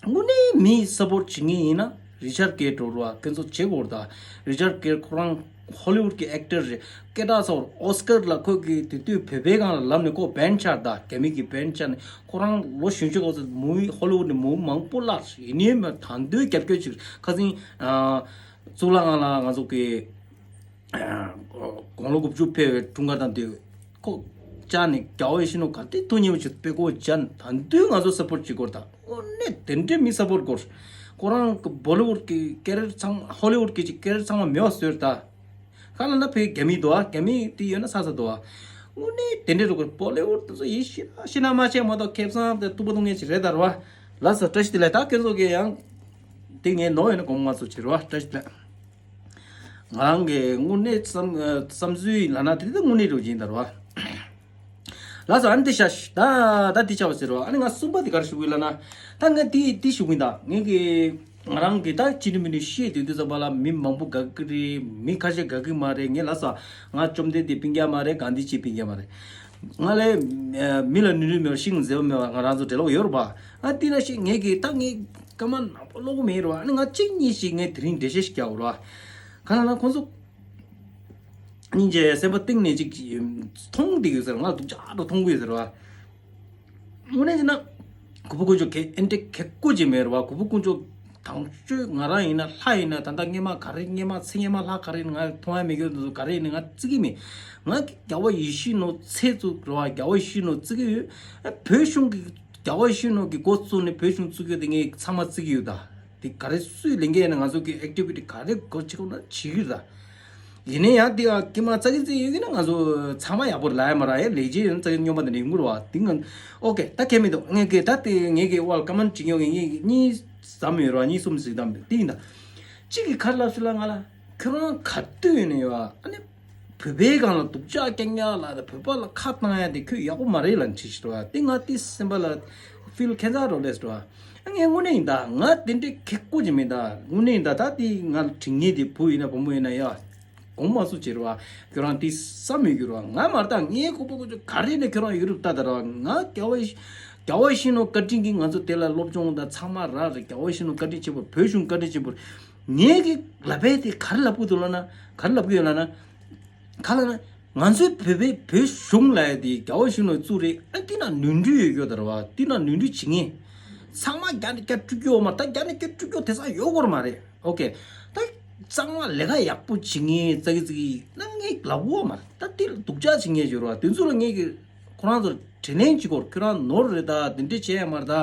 དངོས་གནས་མི་སཔོར་བྱེད་མཁན་ཡིན་ན་རི་ཆར་གེར་འགྲོ་ར། ཁྱེད་ཚོ་བྱེད་དགོས་རེད། ད་རི་ཆར་གེར་ཁོ་རང་ཧོ་ལི་ཝུད་ཀྱི་ཨེག་ཊར་རེད། སྐད་གྲགས་ཚ་བོ་རེད། ཨོ་སི་ཀར་ལ་ཁོས་ཀྱི་དེ་དུས་བོད་པའི་སྒང་ལ་ལབ་ནས་ཁོ་བན་ཆགས་རེད། ད་རྒྱ་མི་གི་བན་ཆགས་ནས་ཁོ་རང་ལོ་གཞོན་ཤོས་སྐབས་སུ་མུ་བི་ཧོ་ལི་ཝུད་ནས་མུ་བི་མང་པོ་བརླགས། ཡིན་ནའི་མ་ད་དུང་རྒྱབ་སྐྱོར་བྱེད། ཁ་སང་ཨ་གཙུག་ལག་ཁང་ལ་ང་ཚོ་གི་དགུང་ལོ་དགུ་བཅུ་ཕེབས་པའི་འཁྲུངས་སྐར་དང་དུས་ཁོ་བཅར་ནས་རྒྱལ་བ་ཡིད་བཞིན་ནོར་བུ་ག་དུས་ཐུགས་མཉེས་པོ་བྱེད་པའི་སྐོར་བཅར་ནས་ད་དུང་ང་ཚོ་སཔོར་ཊི་བྱེད་དགོས་རེད། ད་དངོས་གནས་དེ་འདྲའི་མི་སཔོར་ཊི་དགོས། ཁོ་རང་གི་བོ་ལི་ཝུད་ཀྱི་ཀེ་རི་ཡར་ཚང་མ་ཧོ་ལི་ཝུད་ཀྱི་ཅིག་ཀེ་རི་ཡར་ཚང་མ་མེད་པ་བཟོས་རེད། ད་ག་ལ་ན་བོད་རྒྱ་མི་འདུག་ཨ། རྒྱ་མི་དེ་ཡོད་ན་ས་ས་འདུག་ཨ། དངོས་གནས་དེ་འདྲའི་རུ་གི་བོ་ལི་ཝུད་དེ་ཚོ་ཡིད་ཤི་ཤི་ན་མ་བྱས་མ་གཏོགས་ཁེ་བཟང་དེ་ཐུབ་པ་ཐུབ་ངེས་ཅིག་རེད། ད་རེད་བ། ལགས་སོ། བཀྲ་ཤིས་བདེ་ལེགས། ད་ཁྱེད་ཚོ་གི་ཡང་དེ་ངས་ནོར་ཡོད་ན་དགོངས་པ་མ་ཚོམ་བྱེད་རོགས། བཀྲ་ཤིས་བདེ་ལེགས། ང་རང་གི་དངོས་གནས་བསམ་བསམ་ཚུལ་ལབ་ན་དེ་ད་དངོས་གནས་རུ་ཡིན། ད་རེད་བ། ལགས་སོ། ཨ་ནི་དེ་ཤ་ཤ་ད་ད་དེ་ཆགས་པ་ཟེར་རོ། ཨ་ནི་ང་གསུམ་པ་དེ་ག་རེ་ཞུ་གི་ཡོད་ལབ་ན། ད་ངས་དེ་དེ་ཞུ་གི་ཡིན། ད་ངས་གི་ང་རང་གི་ད་ཅི་ནུ་མི་ནུ་བཤད་དུས་དུས་ཙམ་པ་ལ་མི་མང་པོ་དགའ་གི་རེད། མི་ཁ་ཤས་དགའ་གི་མ་རེད། ངས་ལབ་ས། ང་བཅོམ་ལྡན་འདས་སྤུན་ཀྱག་མ་རེད། གྷན་དྷི་ཇི་སྤུན་ཀྱག་མ་རེད། ང་ལས་མི་ལ་ནུས་ནུས་མེད་པ་ཤིང་མཛེས་པ་མེད་པ་ང་རང་ཚོ་འབྲེལ་ལོག་ཡོད་རེད་པ། ཨ་དེ་ན་ཤེས་ངས་གི་ད་ངས་སྐར་མ་ནག་པོ་ཀློག་གི་མེད་རེད་བ། ཨ་ནི་ང་གཅིག་གཉིས་ཤིག་ངས་དེ་རིང་འགྲེལ་བཤད་ཞིག་རྒྱག་དགོས་རེད་བ། ག་ལ་ན་ཁོང་ཚོ་སྙིང་རྗེ་སེམས་པ་གཏིང་ནས་ཅིག་མཐོང་བསྡད་ཡོད་ཟེར། ང་སྡུག་ཅག་ཏུ་མཐོང་གི་ཡོད་ཟེར་བ། དངོས་གནས་བྱས་ན་གུས་པ་དཀོན་མཆོག་གི་ཨེ་འདྲ་ཁེ་ཀོ་ཅིག་མེད་རེད་བ། གུས་པ་དཀོན་མཆོག་དང་ཤོས་ང་རང་ཡིན་ན་ལྷ་ཡིན་ན་ད་ལྟ་སྔས་མ་ག་རེ་སྔས་མ་ཚེ་སྔས་མ་ལྷ་ག་རེ་ཡིན་ང་མཐོང་ཡ་མེད་གི་འདུག་ག་རེ་ཡིན་ང་བརྩི་གི་མེད། ང་རྒྱལ་བ་ཡིད་བཞིན་ནོར་བུ་ཚེ་བཙུགས་རེད་བ། རྒྱལ་བ་ཡིད་བཞིན་ནོར་བུ་བརྩི་གི་ཡོད། བོད་གཞུང་གི་རྒྱལ་བ་ཡིད་བཞིན་ནོར་བུ་གི་འགོ་བཙུགས་ནས་བོད་གཞུང་བཙུགས་ཡོད་དེ་ངས་ཚང་མ་བརྩི་གི་ཡོད། ད་དེ་ག་རེ་སུས་ལས་འགན་ཡིན་ན་ང་ཚོ་གི་ཨེག་ཊི་བི་ཊི་ག་རེ་འགོ་བྱེད་དགོས་ན་བྱེད་གི་རེད། ད་ཡིན་ནའི་ཡང་དེ་ཡང་ཀྱེ་མ་ཙག་གི་ཙིག་ཡོད་གི་ན་ང་ཚོ་ཚང་མ་ཡག་པོ་ལ་ཡ་མ་ར་ཡ་ལས་བྱེད་ཡོད་ན་ཙག་གི་སྨྱོན་པ་དེ་འདྲ་ཡོང་གི་རེད་བ། དེ་ང་ཨོ་ཀེ་ད་གལ་མི་འདུག་ངས་གི་ད་དེ་ངས་གི་ཝལ་ཀ་མན་ཊི་བྲིས་མྱོང་གི་ངས་གཉིས་ཙམ་ཡོད་ར། གཉིས་གསུམ་ཞིག་དང་དེ་ཡིན། ད་གཅིག་གི་ཁར་ལབ་སུ་ལ་ང་ལ་ཁྱོད་རང་ག་དུས་ཡིན་ནའི་ཡོད་ཨ་ནི། བོད་པའི་སྒང་ལ་སྡུག་ཅག་རྐྱང་རྐྱང་ལ་བོད་པ་ལ་ཁ་བཏང་ཡ་དེ་ཁྱོད་ཡག་པོ་མ་རེད་ལབ་ནས་བྲིས་ཤག་རེད་བ། དེ་ང་དེ་སེམས་པ་ལ་ཕིལ་ཁེ་ཚ་རོ་ལེས་རེད་བ། ངས་དངོས་གནས་ཡིན་ད་ང་དེ་འདྲའི་ཁེ་ཀོ་ཅིག་མིན་ད། དངོས་གནས་ཡིན་ད། ད་དེ་ང་དྲི་ངེས་དེ་བུ་ཡིན་ན་བུ་མོ་ཡིན་ན་ཡ་དགོངས་མ་སུ་བྱེད་རེད་བ། ཁྱོད་རང་དེ་བསམ་ཡོད་རྒྱུ་རེད་བ། ང་མ་རེད་ད། ངའི་ཁོག་པ་ཁོག་ཅིག་ག་རེ་ནས་ཁྱོད་རང་ཡུ་རུབ་ལྟ་ད་རེད་བ། ང་རྒྱལ་བ་རྒྱལ་བ་ཡིད་བཞིན་ནོར་བུ་བཀའ་དྲིན་གྱིས་ང་ཚོ་དེ་ལ་སློབ་སྦྱོང་དང་ཚང་མ་རག་རེད། རྒྱལ་བ་ཡིད་བཞིན་ནོར་བུ་བཀའ་དྲིན་ཆེན་པོ་རེད། བོད་གཞུང་བཀའ་དྲིན་ཆེན་པོ་རེད། ངས་གི་ལབ་པའི་དེ་ག་རེ་ལབ་དགོས་འདུག་ལབ་ན། ག་རེ་ལབ་དགོས་ཡོད་ལབ་ན། ག་ལབ་ན། ང་ཚོའི་བོད་པའི་བོད་གཞུང་ལབ་ཡ་དེ་རྒྱལ་བ་ཡིད་བཞིན་ནོར་བུ་བཙུགས་རེད། ཨ་དེ་ན་ནོར་འཁྲུལ་ཡོད་ཡོད་ད་རེད་བ། དེ་ན་ནོར་འཁྲུལ་བྱེད་ངེས། ཚང་མ་རྒྱ་ནས་རྒྱ་སྤྲོད་རྒྱུ་ཡོད་མ་རེད། ད་རྒྱ་ནས་རྒྱ་སྤྲོད་རྒྱུ་དེ་ཚ་ཡོད་སྐོར་མ་རེད། ཨོ་ཀེ། ད་གཙང་མ་ལས་ཀ་ཡག་པོ་བྱེད་ངེས་ཙག་གི་ཙིག་གི་ན་ངས་ལབ་དགོས་མ་རེད། ད་དེ་ལ་སྡུག་ཅག་བྱེད་ངེས་ཡོད་རེད་བ། དེ་ཚོ་ལ་ངས་གི་ཁོ་རང་ཚོར་དྲིན་ལན་གཅིག་སྐོར་ཁྱོད་རང་ནོར་རེད། ད་དེ་འདྲ་བྱས་ཡ་མ་རེད། ད་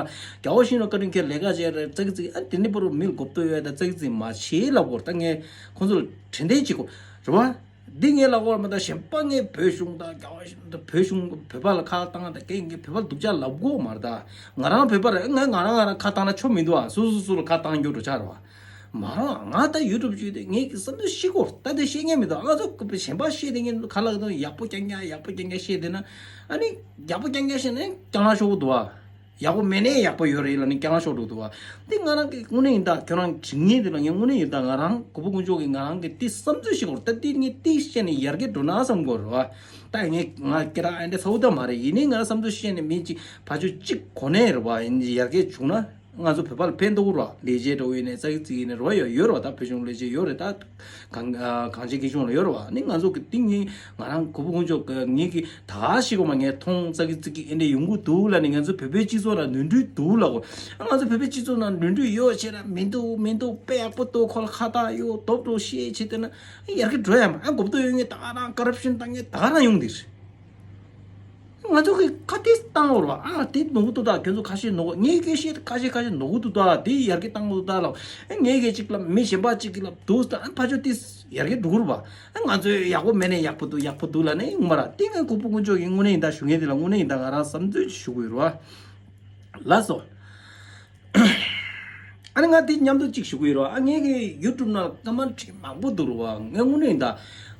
རྒྱལ་བ་ཡིད་བཞིན་ནོར་བུ་བཀའ་དྲིན་ཁྱེད་ལས་ཀ་བྱས་རེད་ཙག་གི་ཙིག་གི། ཨ་དེ་འདྲ་པོ་རུ་མི་ལ་གོ་བསྡུར་ཡོད་ད་ཙག་གི་ཙིག་གི་མ་བྱེད་ལབ་དགོས་རེད། ད་ངས་ཁོ་ཚོ་ལ་དྲིན་ལན་གཅིག་སྐོར་རེད་བ། འདི་ངས་ལབ་དགོས་རེད་མ་གཏོགས་གཞན་པ་ངས་བོད་གཞུང་དང་རྒྱལ་བ་ཡིད་བཞིན་ནོར་བུ་བོད་གཞུང་བོད་པ་ལ་ཁ་བཏང་དང་སྐད་ངས་བོད་པ་ལ་སྡུག་ཅག་ལབ་དགོས་མ་རེད། ད་ང་རང་བོད་པ་རེད། ང་ང་རང་ང་རང་ཁ་བཏང་ན་ཆོ་མི་འདུག་ཨ། སོ་སོ་སོ་ལ་ཁ་བཏང་རྒྱུ་འགྲོ་ཆགས་རེད་བ། མ་རང་ང་ད་ཡུ་ཊུབ་བརྒྱུད་དེ་ངས་ཀྱི་བསམ་ཚུལ་བཤད་དགོས་རེད། ད་དེ་བཤད་མཁན་མི་འདུག་ང་ཚོ་གཞན་པ་བཤད་དེ་ངས་ཁ་ལག་དང་ཡག་པོ་རྐྱང་རྐྱང་ཡག་པོ་རྐྱང་རྐྱང་བཤད་དེ་ན་ཨ་ནི་ཡག་པོ་རྐྱང་རྐྱང་བཤད་ནས་རྐྱང་ལ་ཤོར་གི་འདུག་ཨ། ཡག་པོ་མེད་ནའི་ཡག་པོ་ཡོད་རེད་ལབ་ནས་རྐྱང་ལ་ཤོར་འགྲོ་གི་འདུག་ཨ། དེ་ང་རང་གི་དངོས་གནས་ཡིན་ད། ཁྱོད་རང་དྲི་ངན་དེ་ལ་ངས་དངོས་གནས་ཡིན་ད། ང་རང་གུས་པ་དཀོན་མཆོག་གིས་ང་རང་གི་དེ་བསམ་ཚུལ་བཤད་དགོས་རེད། ད་དེ་ངས་དེ་བཤད་ནས་ཡར་རྒྱས་འགྲོ་ན་བསམ་དགོས་རེད་བ། ད་ངས་ང་སྐད་གྲགས་ཨ་འདྲ་ཚ་བོ་ད་མ་རེད། ཡིན་ནའི་ང་བསམ་ཚུལ་བཤད་ནས་མི་གཅིག་ཕར་ཕྱོགས་གཅིག་གོ་གནས་རེད་བ། ཡིན་ཡར་རྒྱས་བྱུང་ན། ང་ཚོ་བོད་པ་ལ་ཕན་ཐོགས་རོགས། ལས་བྱེད་འགྲོ་ཡིན་ནས་ཙག་གི་ཙིག་ཡིན་ནས་རོགས་ཡོད་ཡོད་རོགས། ད་བོད་གཞུང་ལས་བྱེད་ཡོད་རེད། ད་གང་གང་ཅི་གི་གཞུང་ལ་ཡོད་རོགས། ནི་ང་ཚོ་གི་ཏིང་ངེ་ང་རང་གུས་པ་དཀོན་མཆོག་གི་ངེད་ཀྱི་ད་ག་ཞིག་གོ་མ་ངས་མཐོང་ཙག་གི་ཙིག་གི་ཨེ་འདྲ་ཡོང་གི་འདུག་ལ་ནི་ང་ཚོ་བོད་པའི་སྤྱི་ཚོགས་ལ་ནོར་འཁྲུལ་འདུག་ལ་གོ། ང་ཚོ་བོད་པའི་སྤྱི་ཚོགས་ནང་ནོར་འཁྲུལ་ཡོད་བྱས་ན་མི་འདུག་མི་འདུག་དཔེ་ཡག་པོ་འདུག་ཁོ་ལ་ཁ་བཏགས་ཡོད་དོབ་འགྲོ་ཤེས་བྱས་དེ་ན་ཡར་གི་འགྲོ་ཡ་མ་ཨ་གོ་བསྡད་ཡོད་ངེས་ད་ག་རང་ཀོ་རབ་ཤན་ད་ངེས་ད་ག་རང་ཡོང་དེ་རེད། ང་ཚོ་གི་ཁ་དེ་བཏང་བར་བ་ཨ་དེ་ནོར་གི་འདུག་ད་ཁྱོད་ཚོ་ཁ་ཤས་ནོར་གི་ངའི་སྐད་བཤད་ཁ་ཤས་ཁ་ཤས་ནོར་གི་འདུག་ད་དེ་ཡར་གི་བཏང་གི་འདུག་ད་ལ་ངའི་སྐད་ཅིག་ལ་མི་གཞན་པ་ཅིག་གི་ལ་འདུག་ད་ཨ་ཕ་ཆོས་དེ་ཡར་གི་འགྲོ་གི་རུ་བ་ཨ་ང་ཚོས་ཡག་པོ་མེད་ནས་ཡག་པོ་འདུག་ཡག་པོ་འདུག་ལ་ནས་ཡོང་མ་ར་དེ་ངའི་གུས་པ་དཀོན་མཆོག་གི་དངོས་གནས་ཡིན་ད་ཞུ་ངེས་དེ་ལ་དངོས་གནས་ཡིན་ད་ང་རང་བསམ་ཚུལ་ཞུ་གི་ཡོད་རུ་བ་ལ་སོ། ཨ་ནི་ང་དེ་མཉམ་དུ་གཅིག་ཞུ་གི་ཡོད་རེད་བ། ཨ་ངའི་གི་ཡུ་ཊུབ་ནང་ཀ་མན་ཊི་མང་པོ་འདུག་རེད་བ། ངས་དངོས་གནས་ཡིན་ད།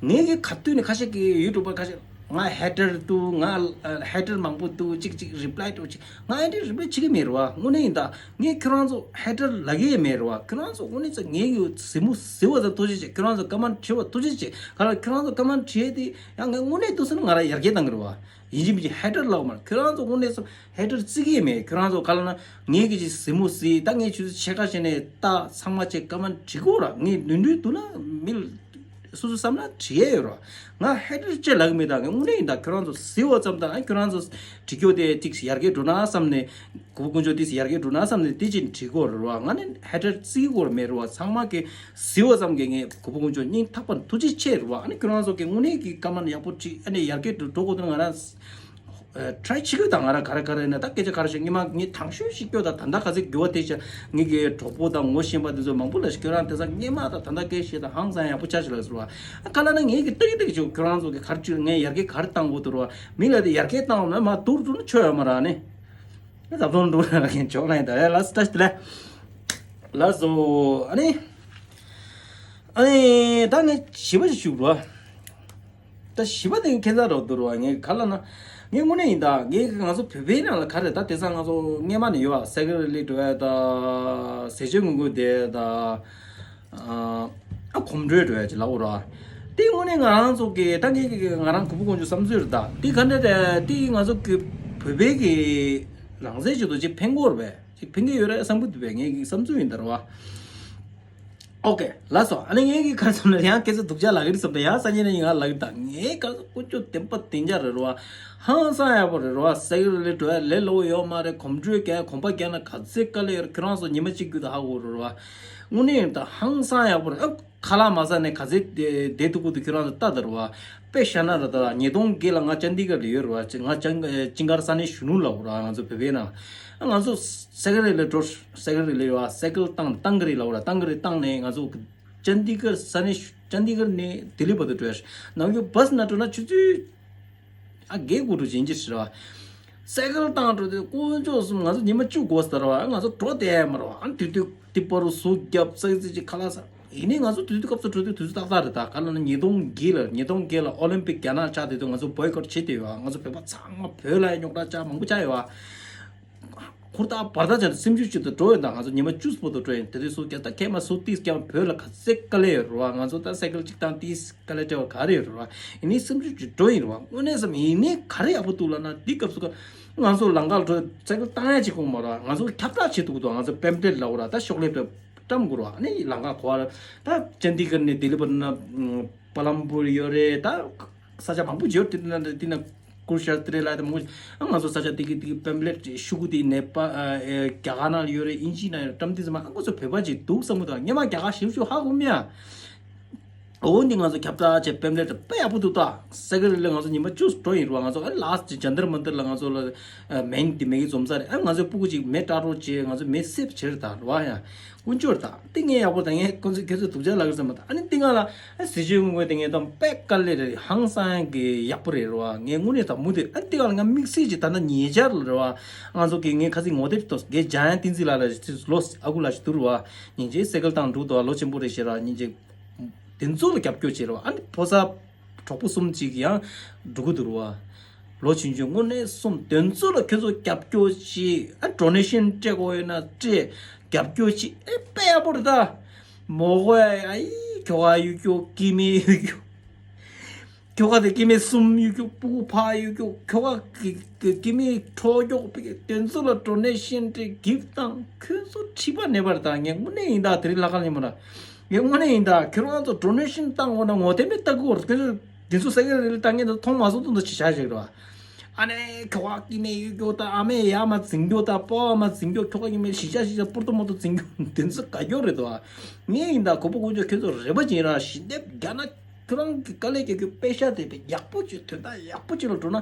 ངའི་གི་ག་དུས་ནས་ཁ་ཤས་ཀྱི་ཡུ་ཊུབ་པར་ཁ་ཤས་ ང་ཧེ་ཊར་འདུག་ང་ཧེ་ཊར་མང་པོ་འདུག་ཅིག་ཅིག་རི་པ་ལའི་འགྲོ་ཅིག་ང་ཨེ་འདྲའི་རི་པ་ལའི་བྱེད་ཀྱི་མེད་རེད་བ། དངོས་གནས་ཡིན་ད། ངས་ཁྱོད་རང་ཚོ་ཧེ་ཊར་ལབ་ཀྱི་མེད་རེད་བ། ཁྱོད་རང་ཚོ་དངོས་གནས་ཚོ་ངའི་གི་གཟིགས་མོ་གཟིགས་པ་ཚོ་ཐུགས་རྗེ་ཆེ། ཁྱོད་རང་ཚོ་ཀ་མེན་ཊི་བྲིས་པ་ཐུགས་རྗེ་ཆེ། ག་ལ་ཁྱོད་རང་ཚོ་ཀ་མེན་ཊི་བྲིས་ཏེ་ཡང་ངས་དངོས་གནས་འདུག་ཟེར་ན་ང་རང་ཡར་རྒྱས་གཏང་གི་རེད་བ། ཡིན་གཅིག་མིན་གཅིག་ཧེ་ཊར་ལབ་མ་རེད། ཁྱོད་རང་ཚོ་དངོས་གནས་ཚོ་ཧེ་ཊར་བརྩི་གི་མེད། ཁྱོད་རང་ཚོ་ག་ལ་ན་ངའི་གི་ཅིག་གཟིགས་མོ་གཟིགས། ད་ངས་ཁྱོད་ཚོ་ཕྱེད་ཀ་བྱས་ནས་ལྟ། ཚང་མ་ཅིག་ཀ་མེན་ཊི་བྲིས་དགོས་ར། ངས་ནོར་འཁྲུལ་འདུག་ན་མི་སོ་སོ་བསམ་ན་བྲིས་ཡས་ཡོད་ར། ང་ཧེ་ཊར་ཅིག་ལབ་གི་མེད། ད་ངས་དངོས་གནས་ཡིན་ད། ཁྱོད་རང་ཚོ་གཟིགས་པ་ཙམ་དང་ཁྱོད་རང་ཚོ་བྲིས་རྒྱུ་དེ་ཅིག་ཡར་རྒྱས་འགྲོ་ན་བསམ་ནས། གུས་པ་དཀོན་མཆོག་དེ་ཡར་རྒྱས་འགྲོ་ན་བསམ་ནས་དེ་ཅིག་བྲིས་དགོས་རེད་བ། ང་ནི་ཧེ་ཊར་བརྩི་དགོས་མེད་རེད་བ། ཚང་མ་གི་གཟིགས་པ་ཙམ་གྱིས་ངས་གུས་པ་དཀོན་མཆོག་སྙིང་ཐག་པ་ནས་ཐུགས་རྗེ་ཆེ་རེད་བ། ཨ་ནི་ཁྱོད་རང་ཚོ་གི་དངོས་གནས་ཀྱི་ཀ་མེན་ཊི་ཡག་པོ་བྲིས། ཨ་ནི་ཡར་རྒྱས་འགྲོ་འགྲོ་དགོས་དོན་ང་རང་ཊ་རའི་བྱེད་ཀྱི་ཡོད། ད་ང་རང་ག་རེ་ག་རེ་ཡིན་ན་ད་སྐད་ཆ་ག་རེ་བཤད། སྔོན་མ་ངས་དང་ཤོས་ཤིག་སྐྱོ་ད། ད་ལྟ་ག་ཚོད་འགྱུར་བ་དེ་ཆ་ངེད་ཀྱི་གྲོགས་པོ་དང་ངོ་ཤེས་པ་དེ་ཚོ་མང་པོ་ལ་ཞིག་ཁྱོད་རང་དེང་སང་སྔོན་མ་དང་ད་ལྟ་སྐད་བཤད་ད་ཧང་སང་ཡག་པོ་ཆགས་ཤིག་ལ་ཟེར་བ། ཨ་ག་ལ་ན་ངས་ཀྱི་ཏག་ཏག་ཅིག་ཁྱོད་རང་ཚོ་གི་ག་རེ་བྱེད། ངས་ཡར་རྒྱས་ག་རེ་བཏང་དགོས་འདུག་ར། མི་ལ་དེ་ཡར་རྒྱས་བཏང་ན་མ་དུར་དུར་ཆོ་ཡོད་མ་ར་ནི། ད་དུང་འགྲོ་ན་ཁྱོད་ལ་ཡིན་ད། ལ་སི་ཏ་ཤི་ལ་ལ་སོ། ཨ་ནི་ཨ་ནི་ད་ངས་ཞིབ་པ་ཞིག་ཞུ་རོགས། ད་ཞིབ་པ་དེ་ཁྱད་མཚར་རོ་འདུག་རོ། ངས་ག་ལ་ན་ངས་དངོས་གནས་ཡིན་ད། ངས་ང་ཚོ་བོད་པའི་ནང་ལ་ག་རེ་ད་དེང་སང་ང་ཚོ་སྔོན་མ་ནས་ཡོད་ཨ། ས་ཀི་རི་ལི་འགྲོ་ཡ་ད། ཟས་བཅད་ངོ་རྒོལ་དེ་ད། ཨ་གོམ་བགྲོད་འགྲོ་ཡ་ཅིག་ལབ་དགོས་ར། དེ་དངོས་གནས་ང་རང་ཚོ་གི་ད་ངས་ཀྱི་ང་རང་གུས་པ་དཀོན་མཆོག་བསམ་ཚུལ་རེད་ད། དེ་ག་འདྲ་རེད། དེ་ང་ཚོ་གི་བོད་པའི་གི་རང་བཙན་ཆེད་དུ་ཅིག་ཕན་གྱི་ཡོད་རེད་པས། ཅིག་ཕན་གྱི་ཡོད་རེད་བསམ་གྱི་འདུག་པས། ངའི་བསམ་ཚུལ་ཡིན་ད་ར་བ། ཨོ་ཀེ་ལགས་སོ། ཨ་ནི་ངས་ཀྱི་ག་རེ་བསམ་ན་ཡང་སྐད་ཆ་སྡུག་ཅག་ལབ་ཀྱི་རེད་བསམ་ད། ཡང་སང་ཉིན་ནས་ཡིན་ང་ལབ་ཀྱི་ད། ངས་ག་རེ་དཀོན་མཆོག་བདེན་པ་བདེན་ཆ་རེད་ར་བ། ཧང་སང་ཡག་པོ་རེད་ར་བ། ས་ཀི་རི་ལི་འགྲོ་ཡ་ལས་སླ་བོ་ཡོད་མ་རེད། གོམ་བགྲོད་རྒྱག་གོམ་པ་རྒྱག་ན་ག་ཚད་དཀའ་ལས་ཡོད་རེད། ཁྱོད་རང་ཚོ་ཉི་མ་གཅིག་རྒྱུ་ད་ཧ་གོ་རེད་ར་བ། དངོས་གནས་ཡིན་ད་ཧང་སང་ཡག་པོ་རེད། ཨ་ཁ་ལག་མ་ཟ་ནས་ག་ཚད་བསྡད་བསྡད་ཐུབ་ཀྱི་འདུག་ཁྱོད་རང་ཚོ་ལྟ་དང་ར་བ། དཔེ་བཞག་ན་ར་ད་ཉིས་སྟོང་བརྒྱད་ལ་ང་ཅན་དི་གར་ལ་ཡོད་ར་བ། ང་ཅན་ཅིང་གར་ས་གནས་གཞོན་ནུ་ལབ་ར། ང་ཚོ་བོད་པའི་ནང་ང་ཚོ་ས་ཀི་རི་ལི་འགྲོ། ས་ཀི་རི་ལི་ཡོད་བ། ས་ཀི་རི་བཏང་བཏང་གི་རེད་ལབ་ར། བཏང་གི་རེད། བཏང་ནས་ང་ཚོ་ཅན་དི་གར་ས་གནས་ཅན་དི་གར་ནས་ལྡི་ལི་བར་དུ་འགྲོ་ཡ། ནམ་རྒྱུན་བྷ་སི་ནང་འགྲོ་ན་ཆུ་ཚོད་ཨ་བརྒྱད་དགུ་འགྲོ་བྱེད་ཀྱི་རེད་བ། ས་ཀི་རི་བཏང་འགྲོ་དུས་དཀོན་མཆོག་གསུམ་ང་ཚོ་ཉི་མ་བཅུ་འགོར་ས་རེད་བ། ང་ཚོ་འགྲོ་བསྡད་ཡ་མ་རེད་བ། ཨ་དུས་དུས་དེ་བར་དུ་ཟུག་རྒྱབ་ཙག་ཙིག་ཅིག་ཁ་ལག་ཟ། ཡིན་ནའི་ང་ཚོ་དུས་དུས་སྐབས་སུ་འགྲོ་དུས་དུས་ཚོད་ཏག་ཏག་རེད་ད། ག་ལ་ན་ཉིས་སྟོང་བརྒྱད་ལ་ཉིས་སྟོང་བརྒྱད་ལ་ཨོ་ལིམ་པིག་རྒྱ་ནག་ཆགས་དུས་དུས་ང་ཚོ་བོའི་ཀོཊ་བྱེད་བསྡད་ཡོད་བ། ང་ཚོ་བོད་པ་ཚང་མ་བོད་ལ་རྙོག་དྲ་ཆགས་མང་པོ་ཆགས་ཡོད་བ། ཧུར་ཐག་བར་ཐག་བྱས་ནས་སེམས་ཤུགས་ཅིག་ཏུ་འགྲོ་ཡོད་ད། ང་ཚོ་ཉི་མ་བཅུ་སྤོ་ཏུ་འགྲོ་ཡིན། དེ་དུས་སུ་རྒྱ་ད་ཁྱེད་མ་སུ་ཏིས་ཀྱང་བོད་ལ་ག་ཚད་དཀའ་ལས་ཡོད་རེད་བ། ང་ཚོ་ད་སའི་ཀལ་གཅིག་བཏང་ཏིས་དཀའ་ལས་སྤྲད་པ་ག་རེ་ཡོད་རེད་བ། ཡིན་ནའི་སེམས་ཤུགས་ཅིག་འགྲོ་ཡིན་རེད་བ། དངོས་གནས་སམ་ཡིན་ནའི་ག་རེ་ཡག་པོ་འདུག་ལབ་ན་འདི་སྐབས་སུ་ང་ཚོ་ལམ་ཁར་འགྲོ་སའི་ཀལ་བཏང་ཡ་ཅིག་ཁོང་མ་རེད་བ། ང་ཚོ་ཁྱབ་བསྒྲགས་བྱེད་ཐུབ་ཀྱི་འདུག་ང་ཚོ་པེམ་ཕླེཊ་ལབ་ར་ད་ཤོག་ལེབ་བཀྲམ་དགོས་རེད་བ། ཨ་ནི་ལམ་ཁར་གོ་བ་ད་ཅན་དི་གར་ནས་ལྡི་ལི་བར་ན་པ་ལམ་པུར་ཡོད་རེད། ད་ས་ཆ་མང་པོ་ཡོད་དེ་ན་དེ་ན་ཀུར་ཤ་ཏི་རེ་ལ་དེ་མང་པོ། ཨ་ང་ཚོ་ས་ཆ་དེ་གི་དེ་གི་པེམ་ཕླེཊ་ཤོག་གུ་དེ་ནས་པ་ཨ་ཨེ་རྒྱ་གར་ནང་ཡོད་རེད། དབྱིན་ཇི་ནང་ཡོད་རེད། བཀྲམ་དེ་ཚང་མ་ཨ་ཁོ་ཚོ་བོད་པ་ཅིག་འདུག་བསམ་གི་འདུག་སྔོན་མ་རྒྱ་གར་ཞིབ་ཞིབ་ཧ་གོ་མེད་ཨ། འོ་འདི་ང་ཚོ་ཁྱབ་བསྒྲགས་བྱས་པེམ་ཕླེཊ་དཔེ་ཡག་པོ་འདུག་ད། སའི་ཀལ་རི་ལི་ང་ཚོ་ཉི་མ་བཅུ་འགྲོ་ཡིན་རུང་ང་ཚོ་ཨ་ལ་སི་ཊི་ཇན་ཏར་མན་ཏར་ལ་ང་ཚོ་ལ་ཨ་མེང་དེ་མེ་གི་འཛོམས་ས་རེད། ཨ་ང་ཚོའི་སྤུ་གུ་ཅིག་མེ་སྐྲག་རོགས་བྱས། ང་ཚོ་མེ་སེབ་བྱེད་རེད་ད་རུ་བ་ཡ། དཀོན་མཆོག་ད་དེ་ངས་ཡག་པོ་ད། ངས་ཁོ་ཚོས་ཁྱོད་ཚོས་སྡུག་ཅག་ལབ་ཀྱི་ཟེར་མ་ད། ཨ་ནི་དེ་ང་ལ་ཨ་ཟི་ཅུའི་ངོ་རྒོལ་དེ་ངས་ད་དཔེ་དཀའ་ལས་རེད། ཧང་སང་གི་ཡག་པོ་རེད་རུ་བ། ངས་དངོས་གནས་ད་མུ་མཐུད་ཨ་དེ་ག་ལ་ང་དམིགས་བསལ་གྱི་ད་ལྟ་ཉེ་ཆར་ལ་རུ་བ། ང་ཚོ་གི་ངས་ཁ་སང་ངོ་དེབ་ཏོ་གེ་འཇམ་དབྱངས་བསྟན་འཛིན་ལགས་ལ་ལོ་ཨ་ཁུ་ལགས་ཤིག་འདུག་རུ་བ། སྙིང་རྗེ། སའི་ཀལ་བཏང་འགྲོ་འདུག་བ། ལོ་ཆེན་པོ་རེད་ཤེས་ར། སྙིང་རྗེ། དེ་ཚོ་ལ་རྒྱབ་སྐྱོར་བྱེད་རོགས། ཨ་ནི་ཕོ་གསར་གྲོགས་པོ་གསུམ་ཅིག་ཡང་འགྲོ་གི་འདུག་རུ་བ། ལོ་ཆུང་ཆུང་དངོས་གནས་གསུམ་དེ་ཚོ་ལ་ཁྱོད་ཚོ་རྒྱབ་སྐྱོར་བྱེད། ཨ་ཌོ་ནེ་ཤན་སྤྲད་དགོས་ཡོད་ན་སྤྲད། རྒྱབ་སྐྱོར་བྱེད། ཨེ་དཔེ་ཡག་པོ་རེད་ད། མོ་གོ་ཨ་ཨི་ཁྱོ་ག་གཡུག་རྒྱུ་སྐྱེ་དམན་གཡུག་རྒྱུ། ཁྱོ་ག་དེ་སྐྱེ་དམན་གསུམ་གཡུག་རྒྱུ། སྤུ་གུ་ཕར་གཡུག་རྒྱུ། ཁྱོ་ག་གི་གི་སྐྱེ་དམན་འཕྲོག་རྒྱུ། དེ་ཚོ་ལ་ཌོ་ནེ་ཤན་སྤྲད། གིབ་བཏང་། ཁྱོད་ཚོ་ཁྲིད་པ་ནས་པར་དང་། ངས་དངོས་གནས་ཡིན་ད། དེ་རིང་ལྷག་དཀར་ཉིན་མོ་ལ་ངས་དངོས་གནས་ཡིན་ད། ཁྱོད་རང་ཚོ་ཌོ་ནེ་ཤན་བཏང་དགོས་ན་ངོ་དེ་མེད་ལྟ་དགོས། ཁྱོད་ཚོ་དེ་ཚོ་སའི་ཀལ་རི་ལི་བཏང་མཁན་ཚོ་མཐོང་མ་སོང་དུ་འདི་ཅི་བྱ་ཞིག་རེད་བ། ཨ་ནེ་ཁྱོ་ག་སྐྱེ་དམན་གཡུག་རྒྱུ་དང་། ཨ་མས་ཡར་མར་འཛིང་རྒྱུ་དང་། པོ་ཨ་མ་འཛིང་རྒྱུ། ཁྱོ་ག་ཡིན་མིན་ཞི་ཆ་ཞི་ཆ་སྤུར་ཏོ་མོ་ཏོ་འཛིང་རྒྱུ། དེ་ཚོ་དགའ་སྐྱོ་རེད་དོ། ངས་ཡིན་ད་གོ་པོ་དཀོན་མཆོག་ཁྱོད་ཚོ་རེ་བ་ཅིག་ཡིན་ར། ཞི་འདེབས་རྒྱག་ན་ཁྱོད་རང་གི་དཀའ་ལས་རྒྱག་རྒྱུ་པེ་ཤ་དེ་དཔེ་ཡག་པོ་ཅིག་དོན་དག་ཡག་པོ་ཅིག་ལ་འགྲོ་ན་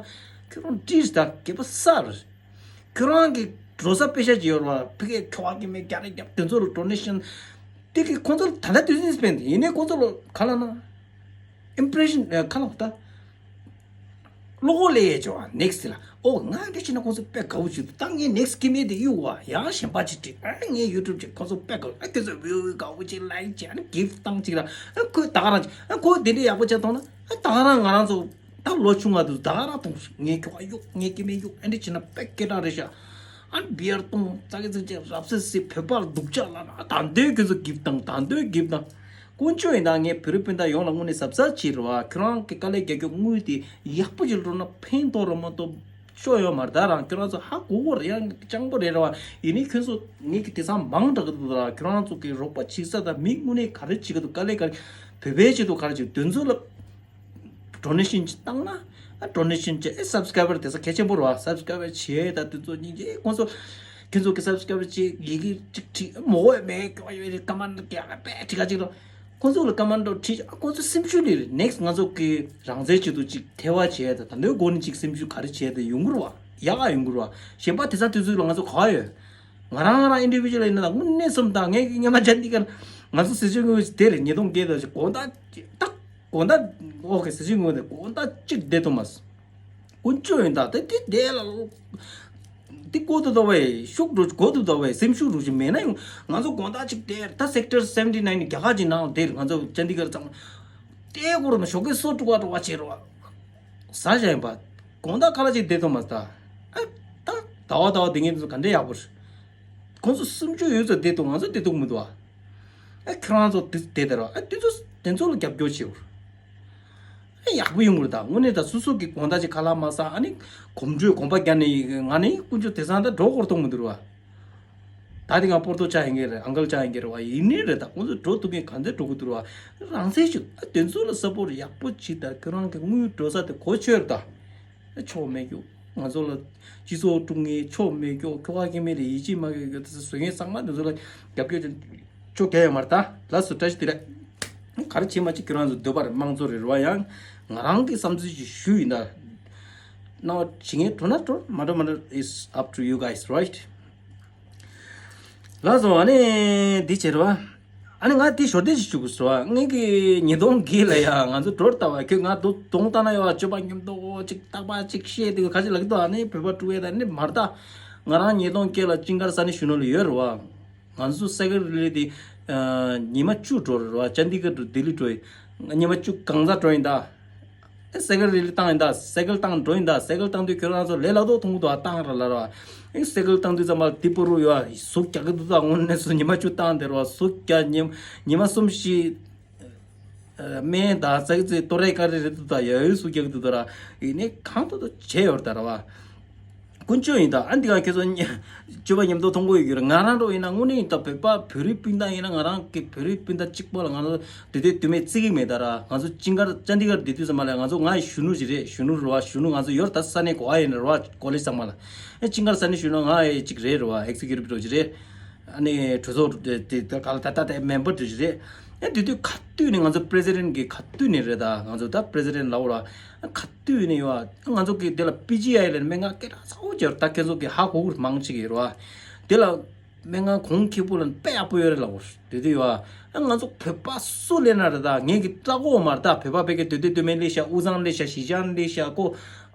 ཁྱོད་རང་བཀྲིས་ད་སྐྱིད་པོ་ས་རེད། ཁྱོད་རང་གི་འགྲོ་ས་པེ་ཤ་ཅིག་ཡོད་ར་བ། ཕ་གིའི་ཁྱོ་ག་སྐྱེ་དམན་རྒྱག་རེ་རྒྱབ། དེ་ཚོ་ལ་ཌོ་ནེ་ཤན་དེ་གི་ཁོང་ཚོ་ལ་ད་ལྟ་དུས་ཚོད་སྤེལ་ཡིན་ནའི་ཁོང་ཚོ་ལ་ག་ལ་ན་ཨིམ་པི་རེ་ཤན་ག་ལ་ད། བློ་ཁོག་སླེབས་ཡས་བྱུང་བ་ནེག་སི་ལ། ཨོ་ང་འདི་བྱས་ན་ཁོང་ཚོ་དཔེ་དགའ་བོ་བྱུང་འདུག་ད་ངས་ནེག་སི་སྐྱེ་དམན་དེ་གཡུག་བ། ཡང་གཞན་པ་ཅིག་བྲིས། ཨ་ངས་ཡུ་ཊུབ་བྱས། ཁོང་ཚོ་དཔེ་དགའ། ཨ་ཁྱོད་ཚོ་བིའུ་དགའ་བོ་བྱས། ལའིག་བྱས། ཨ་ནི་གིབ་བཏང་ཅིག་ལ། ཨ་ཁོས་ད་ག་རང་ཅིག་ཨ་ཁོས་དེ་འདྲའི་ཡག་པོ་བྱས་བཏང་ན། ཨ་ད་ག་རང་ང་རང་ཚོ་ ད་ལོ་ཆུང་བ་དུ་ད་ག་རང་གཏོང་ངས་ཁྱོ་ག་གཡུག་ངས་སྐྱེ་མེད་གཡུག་ཨ་འདྲི་བྱེད་ན་དཔེ་སྐད་གྲགས་རེད་ཤག་ཨ་བི་ཨར་གཏོང་ཙག་གི་ཙིག་ཅེ་རབ་སེ་སེ་བོད་པར་སྡུག་ཅག་ལ་ན་ད་འདོད་ཁྱོད་ཚོ་གིབ་དང་ད་འདོད་གིབ་དང་། དཀོན་མཆོག་ཡིན་ད་ངས་བོད་རིགས་སྤུན་ཟླ་ཡོངས་ལ་དངོས་གནས་གཟབ་གཟབ་བྱེད་རོགས་ཨ། ཁྱོད་རང་གི་དཀའ་ལས་རྒྱག་རྒྱུ་དངུལ་དེ་ཡག་པོ་ཅིག་འགྲོ་ན་ཕན་ཐོགས་རོགས་མ་གཏོགས། ཤོ་ཡོད་མ་རེད་ད། རང་ཁྱོད་རང་ཚོ་ཧ་གོ་གོ་རེད། ཡང་སྤྱང་པོ་རེད་ར་བ། ཡིན་ནའི་ཁྱོད་ཚོ་ངེད་ཀྱི་དེང་སང་མང་དྲགས་ཀྱི་འདུག་ད། ཁྱོད་རང་ཚོ་གི་རོགས་པ་བྱེད་ས་དང་མི་དངོས་གནས་ག་རེ་བྱེད་ཀྱི་འདུག་དཀའ་ལས་ག་རེ་བོད་པའི་ཆེད་དུ་ག་རེ་བྱེད་དོན་ཚོ་ལ་ཌོ་ནེ་ཤན་ཅིག་བཏང་ན་ཨ་ཌོ་ནེ་ཤན་ཅིག་ཨེ་སབ་སི་ཀ་རའི་བར་དེ་ས་གལ་ཆེན་པོ་རེད་བ། སབ་སི་ཀ་རའི་བར་བྱེད་ད་དེ་ཚོ་སྙིང་རྗེ་ཁོང་ཚོ་ཁྱོད་ཚོ་གི་སབ་སི་ཀ་རའི་བར་བྱེད་ཡི་གེ་ཅིག་བྲིས་མོ་ཡོད་མེད་ཀྱོ་ཡོད་རེད། ཀ་མན་ཌ་རྒྱག་ལ་པས་བྲིས་ག་ཅིག་རོ། ཁོང་ཚོ་ལ་ཀ་མན་ཌ་བྲིས་ཨ་ཁོང་ཚོ་སེམས་ཤུགས་ལེན་རེད། ནེག་སི་ང་ཚོ་གི་རང་བཙན་ཆེད་དུ་ཅིག་ཐེ་བ་བྱས་ད་ད་འདོད་སྒོ་ནས་ཅིག་སེམས་ཤུགས་ག་རེ་བྱས་ད་ཡོང་གི་རེད་བ། ཡག་ག་ཡོང་གི་རེད་བ། གཞན་པ་དེ་ཚ་དུས་ཚོད་ལ་ང་ཚོ་ག་བ་ཡོད། ང་རང་ང་རང་ཨིན་ཌི་བི་ཇུ་ཨལ་ཡིན་ན་དངོས་གནས་སོམ་དང་ངས་ཀྱི་སྔོན་མ་ཅན་འདི་གར་ང་ཚོ་སྲིད་ཇུས་ངོས་དེ་རེད། ཉིས་སྟོང་བརྒྱད་དང་དགོང་དག་ཅིག་ཏག་དགོང་དག་ཨོ་ཁེ་སྲིད་ཇུས་ངོས་དེ་དགོང་དག་ཅིག་བསྡད་ཐུབ་མ་སོང་། དཀོན་མཆོག་ཡིན་ད་དེ་དེ་བསྡད་ལ་ལོ། དེ་གོ་ཐུབ་ད་བས་ཤུགས་འགྲོ་གོ་ཐུབ་ད་བས་སེམས་ཤུགས་འགྲོ་ཞིག་མེད་ན་ཡང་ང་ཚོ་དགོང་དག་ཅིག་བསྡད་ད་སེག་ཊར་སེ་བེན་ཊི་ནའིན་རྒྱ་གར་གྱི་ནང་དེར་ང་ཚོ་ཅན་འདི་གར་ཚང་བསྡད་གོ་ར་མ་ཞོགས་ཀས་སོ་དྲུག་པ་དྲུག་པ་བྱེད་རོགས་ཟ་བཞག་ཡིན་པ། དགོང་དག་ཁ་ལ་ཅིག་བསྡད་ཐུབ་མ་ད། ཨ་ད་ཟླ་བ་ཟླ་བ་དེ་ངས་ཚོ་ག་འདྲ་ཡག་པོ་རེད། ཁོང་ཚོ་སུམ་ཅུ་ཡོད་ཚོ་བསྡད་འདུག་ང་ཚོ་བསྡད་འདུག་མི་འདུག་ཨ། ཨ་ཁྱོད་རང་ཚོ་དེ་དེ་དེ་ར་ཨ་དེ་ཚོ་དེ་ཚོ་ལ་རྒྱབ་སྐྱོར་བྱེད་འོར། ཨ་ཡག་པོ་ཡོང་གི་རེད་ད། དངོས་གནས་ད་སོ་སོ་གི་དགོང་དག་ཅིག་ཁ་ལག་མ་ཟ་ཨ་ནི་གོམ་བགྲོད་གོམ་པ་རྒྱག་ནས་ང་ནི་དཀོན་མཆོག་དེང་སང་ད་འགྲོ་སྐོར་གཏོང་མི་འདུག་ར། ད་དེ་ང་པོར་ཏོ་ཅག་ཡིན་གྱི་རེད། ཨང་ཀལ་ཅག་ཡིན་གྱི་རེད་བ། ཡིན་ནི་རེད་ད། ཁོང་ཚོ་འགྲོ་ཐུབ་མཁན་གང་ཚེ་འགྲོ་གི་འདུག་ར་བ། རང་བཙན་ཞུ་ཨ་དེ་ཚོ་ལ་སབ་པོར་ཡག་པོ་བྱེད་ད། ཁྱོད་རང་གི་དངུལ་འགྲོ་ས་དེ་གོ་ཆོད་ར་ད། ཆོག་མེད་རྒྱུ། ང་ཚོ་ལ་སྤྱི་ཚོགས་དཀྲུག་མཁན་ཆོག་མེད་རྒྱུ། ཁྱོ་ག་གི་མི་རེད་ཡིད་ཆེས་མ་དགོས་རྒྱུ། དེ་ཚོ་བཟོ་མཁན་ཚང་མ་དེ་ཚོ་ལ་རྒྱབ་སྐྱོར་ཅན་ཆོག་ག་ཡོད་མ་རེད་ད། ལགས་སོ་བཀྲ་ཤིས་བདེ་ལེགས། ག་རེ་བྱེད་མ་བྱེད་ཁྱོད་རང་ཚོ་འདོད་པ་རེད། དམངས་གཙོ་རེད་རེད་བ། ཡང་ང་རང་གི་བསམ་ཚུལ་ཅིག་ཞུ་ཡིན་ད། ན་བ་བྱེད་མཁན་འགྲོ་ན་འགྲོ་མ་འགྲོ་མ་འགྲོ། It's up to you guys, right? ལགས་སོ། ཨ་ནི་འདི་བྱེད་རོགས། ཨ་ནི་ང་འདི་ཞོར་འདི་ཞིག་ཞུ་དགོས་སོ། ངེད་ཀྱི་ཉིས་སྟོང་བརྒྱད་ལ་ཡ་ང་ཚོ་འགྲོ་ལྟ་བ་ཁྱོད་ང་དུ་གདོང་བལྟ་ན་ཡོད་ཨ། སྤྱོད་པ་ཉམས་རྟོགས་ཅིག་རྟག་པ་ཅིག་བཤད་དུས་ཁ་ཅིག་ལབ་ཀྱི་འདུག་ཨ་ནི་བོད་པ་དཀྲུག་ཡས་ད་ནི་མ་རེད་ད། ང་རང་ཉིས་སྟོང་བརྒྱད་ལ་ཅིང་གར་ས་གནས་གཞོན་ནུ་ལ་ཡོད་རེད་བ། ང་ཚོ་སའི་ཀལ་རི་ལི་དེ་ཉི་མ་བཅུ་འགྲོ་རེད་བ། ཅན་དི་གར་དུ་ལྡི་ལི་འགྲོ་ཡིན། ཉི་མ་བཅུ་གང་ཟག་འགྲོ་ཡིན་ད། ཨེ་སའི་ཀལ་རི་ལི་བཏང་ཡིན་ད། སའི་ཀལ་བཏང་འགྲོ་ཡིན་ད། སའི་ཀལ་བཏང་དུས་ཁྱོད་རང་ཚོ་ལས་སླ་ཏོག་མཐོང་གི་འདུག་ཨ། བཏང་ར་ལ་ར། ཨེ་སའི་ཀལ་བཏང་དུས་ཙམ་པ་དེ་པོ་རུ་ཡོད་ཨ། ཟུག་རྒྱག་གི་འདུག་ད་དངོས་གནས་སུ་ཉི་མ་བཅུ་བཏང་དེ་ར་བ། ཟུག་རྒྱག་ཉི་ཉི་མ་གསུམ་བཞི་སྨན་ད་ཙག་ཙིག་ཏོ་རེ་ཀ་རེ་རེད་འདུག་ད་ཡ་ཡོད་ཟུག་རྒྱག་གི་འདུག་ད་ར། ཡིན་ནའི་གང་ཐུབ་ཐུབ་བྱས་ཡོད་རེད་ད་ར་བ། དཀོན་མཆོག་ཡིན་ད། ཨ་འདི་ག་ཁྱེད་ཚོ་སྤྱོད་པ་ཉམས་རྟོགས་མཐོང་གི་ཡོད་ཀྱི་རེད། ང་རང་འགྲོ་ཡིན་ན་དངོས་གནས་ཡིན་ད། བོད་པ་བོད་རིགས་སྤུན་ཟླ་ཡིན་ན་ང་རང་གི་བོད་རིགས་སྤུན་ཟླ་གཅིག་པོ་ལ་ང་རང་དེ་དུས་དུས་མེད་བརྩི་གི་མེད་ད་ར། ང་ཚོ་ཅིང་གར་ཅན་དི་གར་བསྡད་དུས་ཙམ་པ་ལ་ང་ཚོ་ང་ཡི་གཞོན་ནུ་ཞིག་རེད། གཞོན་ནུ་རེད་བ། གཞོན་ནུ་ང་ཚོ་ཡོད་ད་ས་གནས་གོ་བ་ཡིན་རེད་བ། ཀོ་ལེཇ་ཚང་མ་ལ་ཨེ་ཅིང་གར་ས་གནས་གཞོན་ནུ་ང་ཡི་གཅིག་རེད་རེད་བ། ཨེག་ཛི་ཀིའུ་ཊིབ་འགྲོ་གི་རེད། ཨ་ནི་གྲོས་ཚོགས་དེ་དེ་ག་ལ་ད་ལྟ་དེ་མེམ་བར་དེ་རེད། ཨ་དེ་དུས་ག་དུས་ནས་ང་ཚོ་པི་རེ་སི་ཌེན་གི་ག་དུས་ནས་རེད་ད། ང་ཚོ་ད་པི་རེ་སི་ཌེན་ལ་འོ་ར་ག་དུས་ནས་ཡོད་ཨ། ང་ཚོ་གི་དེ་ལ་པི་ཇི་ཨའི་ལ་སྨན་ཁང་སྐད་གྲགས་ཚ་བོ་ཅིག་ཡོད་རེད། ད་ཁྱེད་ཚོ་གི་ཧ་གོ་གི་མང་ཆེ་གི་རེད་བ། དེ་ལ་སྨན་ཁང་གོང་ཁེ་པོ་ལ་དཔེ་ཡག་པོ་ཡོད་རེད་ལ་འོ། དེ་དུས་ཡོད་ཨ། ང་ཚོ་བོད་པ་སུ་སླེབས་ན་རེད་ད། ངས་གི་ལྟ་གོ་མ་རེད་ད། བོད་པ་བོད་སྐད་སྡོད་སྡོད་སྡོད་མེད་སླེབས་ཤག་དབུས་གཙང་སླེབས་ཤག་ཞིན་ཅང་སླེབས་ཤག་ཁོ་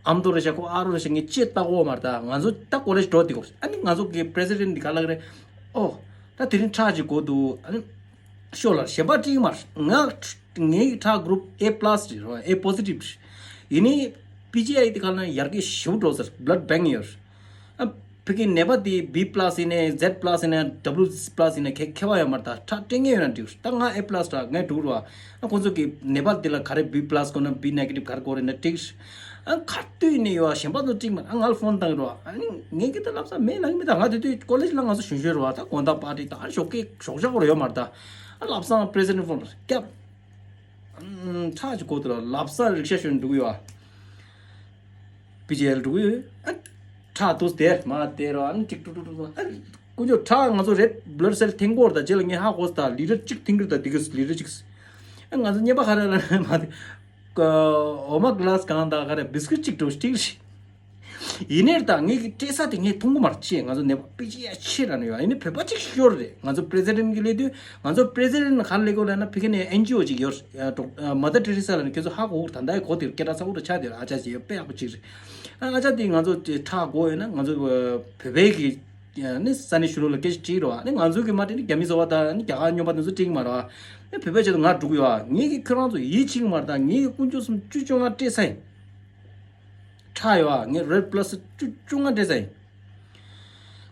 ཨ་མདོ་རེད་ཤག་ཁོ་ཨ་རོ་རེད་ཤག་ངས་ཅི་ལྟ་གོ་མ་རེད་ད། ང་ཚོ་ད་ཀོ་ལེཇ་འགྲོ་དེ་གོ། ཨ་ནི་ང་ཚོ་གི་པི་རེ་སི་ཌེན་འདི་ག་ལ་གི་རེད། ཨོ། ད་དེ་རིང་ཁྲག་ཅིག་དགོས་འདུག་ཨ་ནི་ཤོག་ལ་གཞན་པ་བྲིས་མ་རེད། ང་ངའི་ཁྲག་གུ་རུབ་ཨེ་པི་ལ་སི་རེད་རོ། ཨེ་པོ་སི་ཊིབ་རེད། ཡིན་ནའི་པི་ཇི་ཨའི་དེ་ག་ལ་ཡར་རྒྱས་ཞེ་པོ་འགྲོ་ཟེར། བྷ་ལཌ་བེང་ཡོད་རེད། ཨ་ཕ་གི་ནད་པ་དེ་བི་པི་ལ་སི་ཡིན་ནའི་ཛེད་པི་ལ་སི་ཡིན་ནའི་ཌབ་ལུ་སི་པི་ལ་སི་ཡིན་ནའི་ཁེ་ཁེ་བ་ཡོད་མ་རེད། ད་ཁྲག་སྤྲད་མཁན་ཡོད་ན་འགྲིག་རེད། ད་ང་ཨེ་པི་ལ་སི་ར་ངས་འགྲོ་རོགས། ཨ་ཁོང་ཚོ་གི་ནད་པ་དེ་ལ་ག་རེ་བི་པི་ལ་སི་དགོས་ན་བི་ནེ་གེ་ཊིབ་ག་རེ་དགོས་རེད་ན་འགྲིག་རེད། ཨ་ག་དུས་ནས་ཡོད་ཨ། གཞན་པ་ཚོ་འགྲིག་མ་རེད། ཨ་ང་ལ་ཕོན་བཏང་རོགས། ཨ་ནི་ངས་གི་ད་ལབ་ས་མེད་ལབ་ཀྱི་མེད། ད་ང་དེ་དུས་ཀོ་ལེཇ་ལ་ང་ཚོ་གཞོན་གཞོན་རེད་བ། ད་དགོང་དག་པར་ཊི་ད་ཨ་ཞོགས་ཀས་ཞོགས་ཇ་སྐོར་ཡོད་མ་རེད། ད་ཨ་ལབ་སང་པི་རེ་སི་ཌེན་ཕོན་སྐྱབས། ཨམ། ཁྲག་ཅིག་དགོས་འདུག་ལ་ལབ་ས་རིག་ཤ་ཞོན་འགྲོ་གི་ཡོད་ཨ། པི་ཇི་ཨའི་ལ་འགྲོ་གི་ཡོད་ཨ། ཁྲག་དུས་དེར་མ་དེར་ཨ་ནི་ཅིག་ཀྲུག་ཀྲུག་ཀྲུག་ཨ། དཀོན་མཆོག་ཁྲག་ང་ཚོ་རེཌ་བྷ་ལཌ་སེལ་ཐེངས་སྐོར་དང་རྗེས་ལ་ངས་ཧ་གོ་ད་ལི་ཊར་གཅིག་ཐེངས་ཀྱི་ད་འདི་གི་ལི་ཊར་གཅིག་ཨ་ང་ཚོ་རྔན་པ་ག་རེ་ལ་མ་དེ། འོ་མ་གི་ལཱ་སི་གང་དང་ག་རེ་བིས་ཀིཊ་གཅིག་འགྲོ་སྟེར་ཞིག་ཡིན་ནའི་ད་ངས་ཀྱི་སྤྲད་ས་དེ་ངས་མཐོང་གི་མ་རེད། ཅེས་ང་ཚོ་ནད་པ་པི་ཅི་ཡ་ཆེ་ར་ནས་ཡོད། ཡིན་ནའི་བོད་པ་གཅིག་ཤོར་རེད། ང་ཚོ་པི་རེ་སི་ཌེན་གྱི་སླེབས་དུས་ང་ཚོ་པི་རེ་སི་ཌེན་ག་རེ་ལས་དགོས་ལབ་ན་ཕ་གི་ནས་ཨེན་ཇི་ཨོ་གཅིག་ཡོད་རེད། མ་དར་ཏེ་རེ་ས་ལབ་ནས་ཁྱེད་ཚོ་ཧ་གོ་གི་རེད། ད་ལྟའི་གོ་དེར་སྐད་གྲགས་ཚ་བོ་ར་ཆགས་དེ་ར་ཨ་ཅག་ཅིག་ཡོད། དཔེ་ཡག་པོ་གཅིག་རེད། ཨ་ཨ་ཅག་དེ་ང་ཚོ་ཁྲག་དགོས་ཡོད་ན་ང་ཚོ་བོད་པའི་གི་ནི་ས་གནས་གཞོན་ནུ་ལ་སྐད་ཆ་དྲིས་རོགས། ནི་ང་ཚོ་གི་མ་དྲིས་ནི་རྒྱ་མི་བཟོ་བ་དང་ནི་རྒྱ་གར་སྨྱོན་པ་དེ་ཚོ་དྲིས་གི་མ་རེད། ནི་བོད་པའི་ཆེད་དུ་ང་འགྲོ་གི་ཡོད། ངེད་ཀྱི་ཁྱོད་རང་ཚོ་ཡིད་ཆེས་གི་མ་རེད། ད་ངེད་ཀྱི་དཀོན་མཆོག་གསུམ་བཅུ་བཅོ་ལྔ་སྤྲད་ས་ཡིན། ཁྲག་ཡོད་ཨ། ངས་རེཌ་པ་ལ་སི་བཅུ་བཅོ་ལྔ་སྤྲད་ས་ཡིན།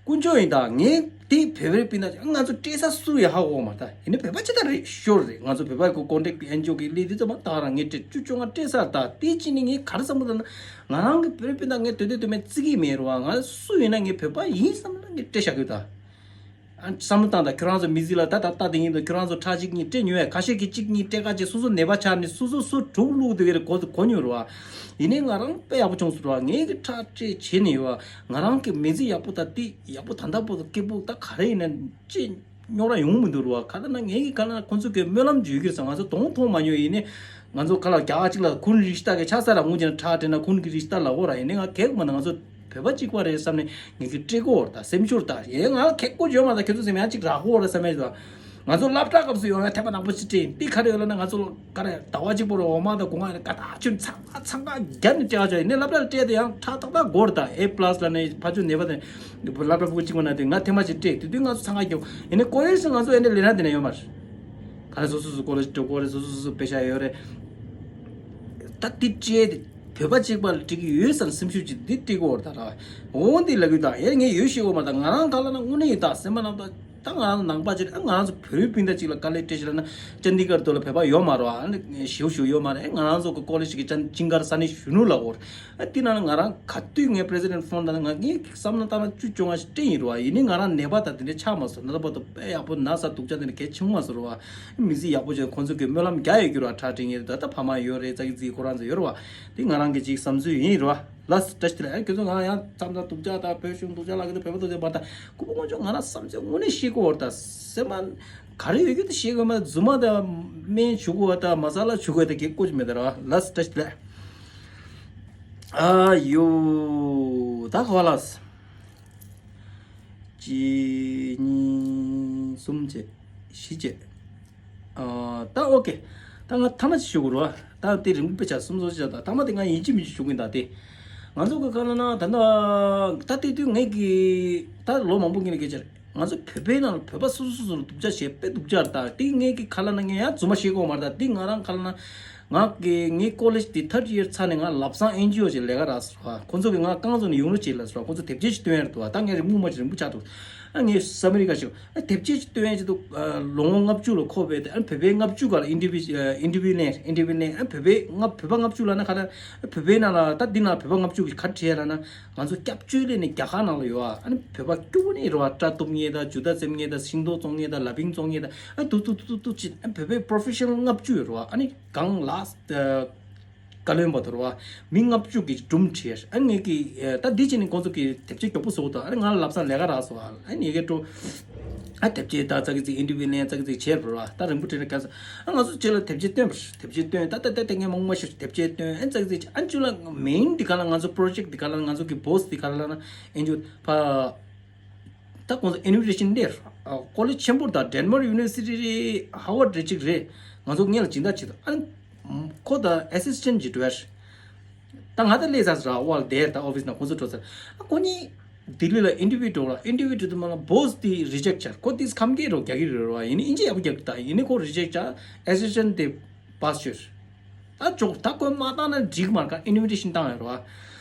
དཀོན་མཆོག་ཡིན་ད། ངས་དེ་བོད་པའི་སྤུན་ཟླ་ང་ཚོ་སྤྲད་ས་སུ་ཡང་ཧ་གོ་མ་ད། ཡིན་ནའི་བོད་པ་ཅི་ལྟར་རེད་ཤོར་རེད། ང་ཚོ་བོད་པ་གི་ཀོན་ཊེག་གི་ཨེན་ཇི་ཨོ་གི་ལས་དེ་ཚོ་མ་ད་རང་ངས་སྤྲད་བཅུ་བཅོ་ལྔ་སྤྲད་ས་ད། དེ་ཅི་ནི་ངས་ག་རེ་བསམ་གི་ད་ན། ང་རང་གི་བོད་པའི་སྤུན་ཟླ་ངས་དོན་དོན་དོན་མེད་བརྩི་གི་མེད་རུ་བ། ང་སུ་ཡིན་ན་ངས་བོད་པ་ཡིན་བསམ་ན་ངས་སྤྲད་བཞག་གི་ད། ཨ་བསམ་བློ་བཏང་དང་། ཁྱོད་རང་ཚོ་མི་ཟིག་ལ་ད་ད་ལྟ་དེ་ཡིན་དུས་ཁྱོད་རང་ཚོ་ཁྲག་གཅིག་གཉིས་སྤྲད་མྱོང་ཡ། ཁ་ཤས་ཀྱིས་གཅིག་གཉིས་སྤྲད་ཁ་ཅིག་སོ་སོ་ནད་པ་ཆགས་ནས་སོ་སོ་སོ་དྲུག་བླུགས་དེ་ག་རེ་གོ་གོ་མྱོང་རུ་བ། ཡིན་ནའི་ང་རང་དཔེ་ཡག་པོ་བྱུང་སོང་རུ་བ། ངའི་གི་ཁྲག་སྤྲད་བྱས་ནས་ཡོད་བ། ང་རང་གི་མི་ཚེ་ཡག་པོ་ད་དེ་ཡག་པོ་ད་ལྟ་བར་དུ་སྐྱིད་པོ་ད་ག་རེ་ཡིན་ན་ཅི་རྙོག་དྲ་ཡོང་མི་འདུག་རུ་བ། ག་ལ་ན་ངའི་གི་ག་ལ་ན་ཁོང་ཚོ་གི་སྨོན་ལམ་བརྗོད་ཀྱི་རེད་ཟེར། ང་ཚོ་གདོང་མཐོང་མ་མྱོང་། ཡིན་ནའི་ང་ཚོ་ག་ལ་རྒྱ་ག་ཅིག་ལ་ཁུན་རིག་ཤི་ཏ་གི་ཆ་ས་ར་ངུ་ཅན་ཁྲག་སྤྲད་ན་ཁུན་གི་རིག་ཤི་ཏ་ལ་འོ་ར། ཡིན་ནའི་ང་གེགས་མ་ན་ང་ཚོ་བོད་པ་གཅིག་པ་རེད་བསམ་ནས་ངས་ཀྱི་སྤྲད་གོ་བར་དང་སེམས་ཤོར་དང་། ཡིན་ང་ཁེགས་པོ་བརྗོད་མ་དང་ཁྱོད་ཚོ་སེམས་ཡང་གཅིག་རག་གོ་བར་བསམ་ཡ་ང་ཚོ་སློབ་གྲྭ་སྐབས་སུ་ཡོང་ཡ་ཐེབས་པ་ནག་པོ་ཞིག་སྤྲད་ཡིན། དེ་ག་རེ་ཡོད་ལ་ན་ང་ཚོ་ག་རེ་ཟླ་བ་གཅིག་པོ་རུ་འོ་མ་དང་སྒོ་ང་རེ་ཀ་ད་ཆུན་ཚང་མ་ཚང་ག་རྒྱ་ནས་སྤྲད་བ་ཆོག་ཡིན་ནའི་སློབ་གྲྭ་ལ་སྤྲད་དེ་ཡང་ཁྲག་ཏག་ཏག་འགོར་དང་ཨེ་པ་ལ་སི་ལ་ནས་ཕ་ཆོས་ནད་པ་དང་སློབ་གྲྭ་ཕྲུ་གུ་གཅིག་པ་ན་དེ་ང་ཐེངས་མ་ཞིག་སྤྲད་དེ་དུས་ང་ཚོ་ཚང་ག་སྐྱོ་ཡིན་ནའི་ཀོ་ལེ་ཇི་ང་ཚོ་ཨེ་ནས་ལས་ན་དེ་ན་ཡོད་མ་རེད། ག་རེ་སོ་སོ་སོ་ཀོ་ལེ་ཇི་འགྲོ་དགོས་རེད། སོ་སོ་སོ་སོ་པེ་ཤ་ཡོད་རེད། ད་དེ་སྤྲད་དེ་བོད་པ་གཅིག་པ་ལ་སྤྲད་ཀྱི་ཡོད་ཟེར་སེམས་ཤུགས་ཅིག་འདི་སྤྲད་དགོས་རེད་ད་ར། འོ་འདི་ལབ་ཡོད་ད། ཡང་ངས་ཡོད་ཤེས་གོ་མ་ད་ང་རང་ག་ལ་ན་དངོས་གནས་ཡིན་ད་སེམས་པ་ནང་ད་ད་ང་རང་ནང་པ་ཅིག་ཨ་ང་རང་ཚོ་བོད་རིགས་སྤུན་ཟླ་ཅིག་ལ་དཀའ་ལས་སྤྲད་ཤེས་ལ་ན་ཅན་དི་གར་དུ་ལ་བོད་པ་ཡོད་མ་རེད་ཨ་ནི་ཞེའུ་ཞེའུ་ཡོད་མ་རེད། ང་རང་ཚོ་གི་ཀོ་ལེ་ཇི་གི་ཅན་ཅིང་གར་ས་ནི་གཞོན་ནུ་ལ་འོར་ཨ་དེ་ན་ང་རང་ག་དུས་ངས་president phone ད་ང་ངས་བསམ་ན་ད་ང་བཅུ་བཅོ་ལྔ་ཞིག་སྤྲད་ཡིན་རུ་བ། ཡིན་ནི་ང་རང་ནད་པ་ད་དེ་འདྲ་ཆགས་མ་སོང་། ན་ད་བར་དུ་དཔེ་ཡག་པོ་ན་ས་སྡུག་ཅག་དེ་འདྲ་གལ་ཆེན་མ་སོང་རུ་བ། མི་ཚེ་ཡག་པོ་བྱས་ཁོང་ཚོ་གི་སྨོན་ལམ་རྒྱག་ཡོད་རྒྱུ་ར་ཁྲག་ཁྲིག་ངེས་ད་ལྟ་ཕ་མ་ཡོད་རེད། ཙག་གི་ཙིག་ཁོ་རང་ཚོ་ཡོད་རེད་བ། དེ་ང་རང་གི་ཅིག་བསམ་ཚུལ་ཡིན་རེད་བ། ལ་སི་ཏྲ་ཤི་དེ་ལ་ཨེ་ཁྱོད་ཚོ་ང་རང་ཡང་བསམ་ད་སྡུག་ཅག་དང་བོད་གཞུང་སྡུག་ཅག་ལ་གི་དེ་བོད་པ་སྡུག་ཅག་བར་ད་ཁུ་པོ་ཁོང་ཚོ་ང་རང་བསམ་ཚུལ་དངོས་གནས་ཤེས་དགོས་བར་ད་སེམས་མ་ག་རེ་ཡོད་རྒྱུ་དེ་ཤེས་དགོས་མ་རྫུན་མ་ད་སྨན་ཞུ་དགོས་བ་ད་མ་ས་ལ་ཞུ་དགོས་ད་གི་ཀོ་ཅི་མེད་ད་རེད་བ། ལ་སི་ཏྲ་ཤི་དེ་ལ་ཨ་ཡོ་ད་ཁོ་ལ་སི་གཅིག་གཉིས་གསུམ་བྱས་བཞི་བྱས། ཨ་ད་ཨོ་ཀེ། ད་ང་ཐ་མ་ཅིག་ཞུ་དགོས་རེད་བ། ད་དེ་རིང་པོ་དཔེ་ཆ་གསུམ་བཟོ་ཅིག་ད་ཐ་མ་དེ་ང་ཡིན་གཅིག་མིན་གཅིག་ཞུ་གི་ཡིན་ད་དེ། ང་ཚོ་གི་ག་ལ་ན་ད་ད་ད་དེ་དུས་ངས་གི་ད་ལོ་མང་པོ་ངས་ལ་སྐད་ཆ་རེད། ང་ཚོ་བོད་པའི་ནང་ལ་བོད་པ་སོ་སོ་སོ་སོ་ལ་སྡུག་ཅག་བྱས་དཔེ་སྡུག་ཅག་རེད་ད། དེ་ངས་གི་ག་ལ་ན་ངས་ཡང་རྫུན་མ་བཤད་གི་ཡོད་མ་རེད་ད། དེ་ང་རང་ག་ལ་ན། ང་གི་ངའི་ཀོ་ལེ་ཇི་དེ་ཐར་ཌི་ཡར་ཚར་ནས་ང་ལབ་སང་ཨེན་ཇི་ཨོ་ཞིག་ལས་ཀ་རག་སོང་བ། ཁོང་ཚོ་གིས་ང་རྐང་བཙུགས་ནས་ཡོང་རོགས་བྱེད་ལབ་སོང་བ། ཁོང་ཚོ་དེབ་སྐྱེལ་ཞིག་སྟོན་ཡར་འདུག་བ། ད་ངས་རིང་མོ་མ་ཞིག་རིང་པོ་ཆགས་འདུག་ཨ་ངས་ས་མི་རི་ཀ་ཞིག་ཨ་དེབ་སྐྱེལ་ཞིག་སྟོན་ཡ་ཅིག་འདུག་ཨ་ལོ་ངོ་ལྔ་བཅུ་ལ་ཁོ་བས་ཨ་བོད་པའི་ལྔ་བཅུ་ག་ལ་ཨིན་ཊར་བིའུ་ཨ་ཨིན་ཊར་བིའུ་ལེན་ཨིན་ཊར་བིའུ་ལེན་ཨ་བོད་པའི་ལྔ་བོད་པ་ལྔ་བཅུ་ལ་ན་ག་ལ་ཨ་བོད་པའི་ནང་ལ་ད་འདི་ན་བོད་པ་ལྔ་བཅུ་གིས་ག་རེ་བྲིས་ཡ་ལ་ན་ང་ཚོ་སྐྱབས་བཅོལ་ལས་ནས་རྒྱ་གར་ནང་ལ་ཡོད་ཨ། ཨ་ནི་བོད་པ་སྐྱོ་བོ་ནས་རེད་བ། སྐྲ་གཏུབ་མཁན་དང་ཇུ་ཏ་བཙེམ་མཁན་དང་ཤིང་ཏོག་བཙོང་མཁན་དང་ལ་ཕིང་བཙོང་མཁན་དང་ཨ་འདུག་འདུག་འདུག་འདུག་འདུག་ཅིག་ཨ་བོད་པའི་པོ་རོ་ཕེ་ཤ་ནལ་ལྔ་བཅུ་ཡོད་རེད་བ། ཨ་ནི་གང་ལ་ཨ་བཀའ་བློན་པ་དོར་བ་མི་ལྔ་བཅུ་གིས་སྒྲུང་བྲིས། ཨ་ངས་ཀྱི་ད་འདི་བྱས་ནས་ཁོང་ཚོ་གི་དེབ་སྐྱེལ་མགྱོགས་པོ་བཟོ་དང་། ཨ་ང་ལབ་སང་ལས་ཀ་རག་སོང་། ཨ་ནི་ཡི་གེ་སྤྲོ། ཨ་དེབ་སྐྱེལ་ད་ཙག་གི་ཙིག་ཨིན་ཊར་བིའུ་ལེན་ཙག་གི་ཙིག་བྱས་རོ། ད་རིང་པོ་བྲིས་ན་ག་ས་ཨ་ང་ཚོ་རྗེས་ལ་དེབ་སྐྱེལ་སྟོན་པར་དེབ་སྐྱེལ་སྟོན་ད་ད་ད་ད་ངས་མང་མ་ཞིག་དེབ་སྐྱེལ་སྟོན། ཨ་ཙག་གི་ཙིག་ཨ་ཅུ་ལ་མེན་འདི་ག་ལ་ང་ཚོ་པོ་རོ་ཇེཀ་འདི་ག་ལ་ང་ཚོ་གི་བོ་སི་འདི་ག་ལ་ན་ཨེན་ཇི་ཨོ་ཕ། ད་ཁོང་ཚོ་ཨིན་ཝི་ཊེ་ཤན་སླེབས། ཨ་ཀོ་ལེ་ཇི་ཆེན་པོ་དང་ཌེན་མར་ཡུ་ནི་ཝར་སི་ཊི་རེད། ཧ་ཝར་ཌི་རེད། གཅིག་རེད། ང་ཚོ་སྔོན་ལ་སྦྱིན་བདག་བྱེད་དོ། ཨ་ཁོ་དང་ཨེ་སི་སི་ཊེན་ཊི་ཅིག་འགྲོ་ཡ། ད་ང་ད་སླེབས་ཚར་ཟེར། ཨ་ཝར་ཌི་རེད། ད་ཨོ་ཕི་སི་ནང་ཁོང་ཚོ་འགྲོ་ཚར། ཨ་ཁོ་གཉིས་ལྡི་ལི་ལ་ཨིན་ཊར་བིའུ་འགྲོ་ལ། ཨིན་ཊར་བིའུ་འགྲོ་དུས་མ་ལ་བོ་སི་དེ་རི་ཇེཀ་ཊི་བྱས། ཁོ་དེ་ཁམས་སྐད་རོ་རྒྱག་གི་རེད་རོ། ཡིན་ནི་ཨིན་ཇི་ཡག་པོ་རྒྱག་གི། ད་ཡིན་ནི་ཁོ་རི་ཇེཀ་ཊི་བྱས། ཨེ་སི་སི་ཊེན་ཊི་དེ་པཱ་སི་བྱས། ད་ཅོག་ད་ཁོས་མ་བཏང་ན་འགྲིག་མ་རེད། ཨིན་ཝི་ཊེ་ཤན་བཏང་ཡོད་རེད་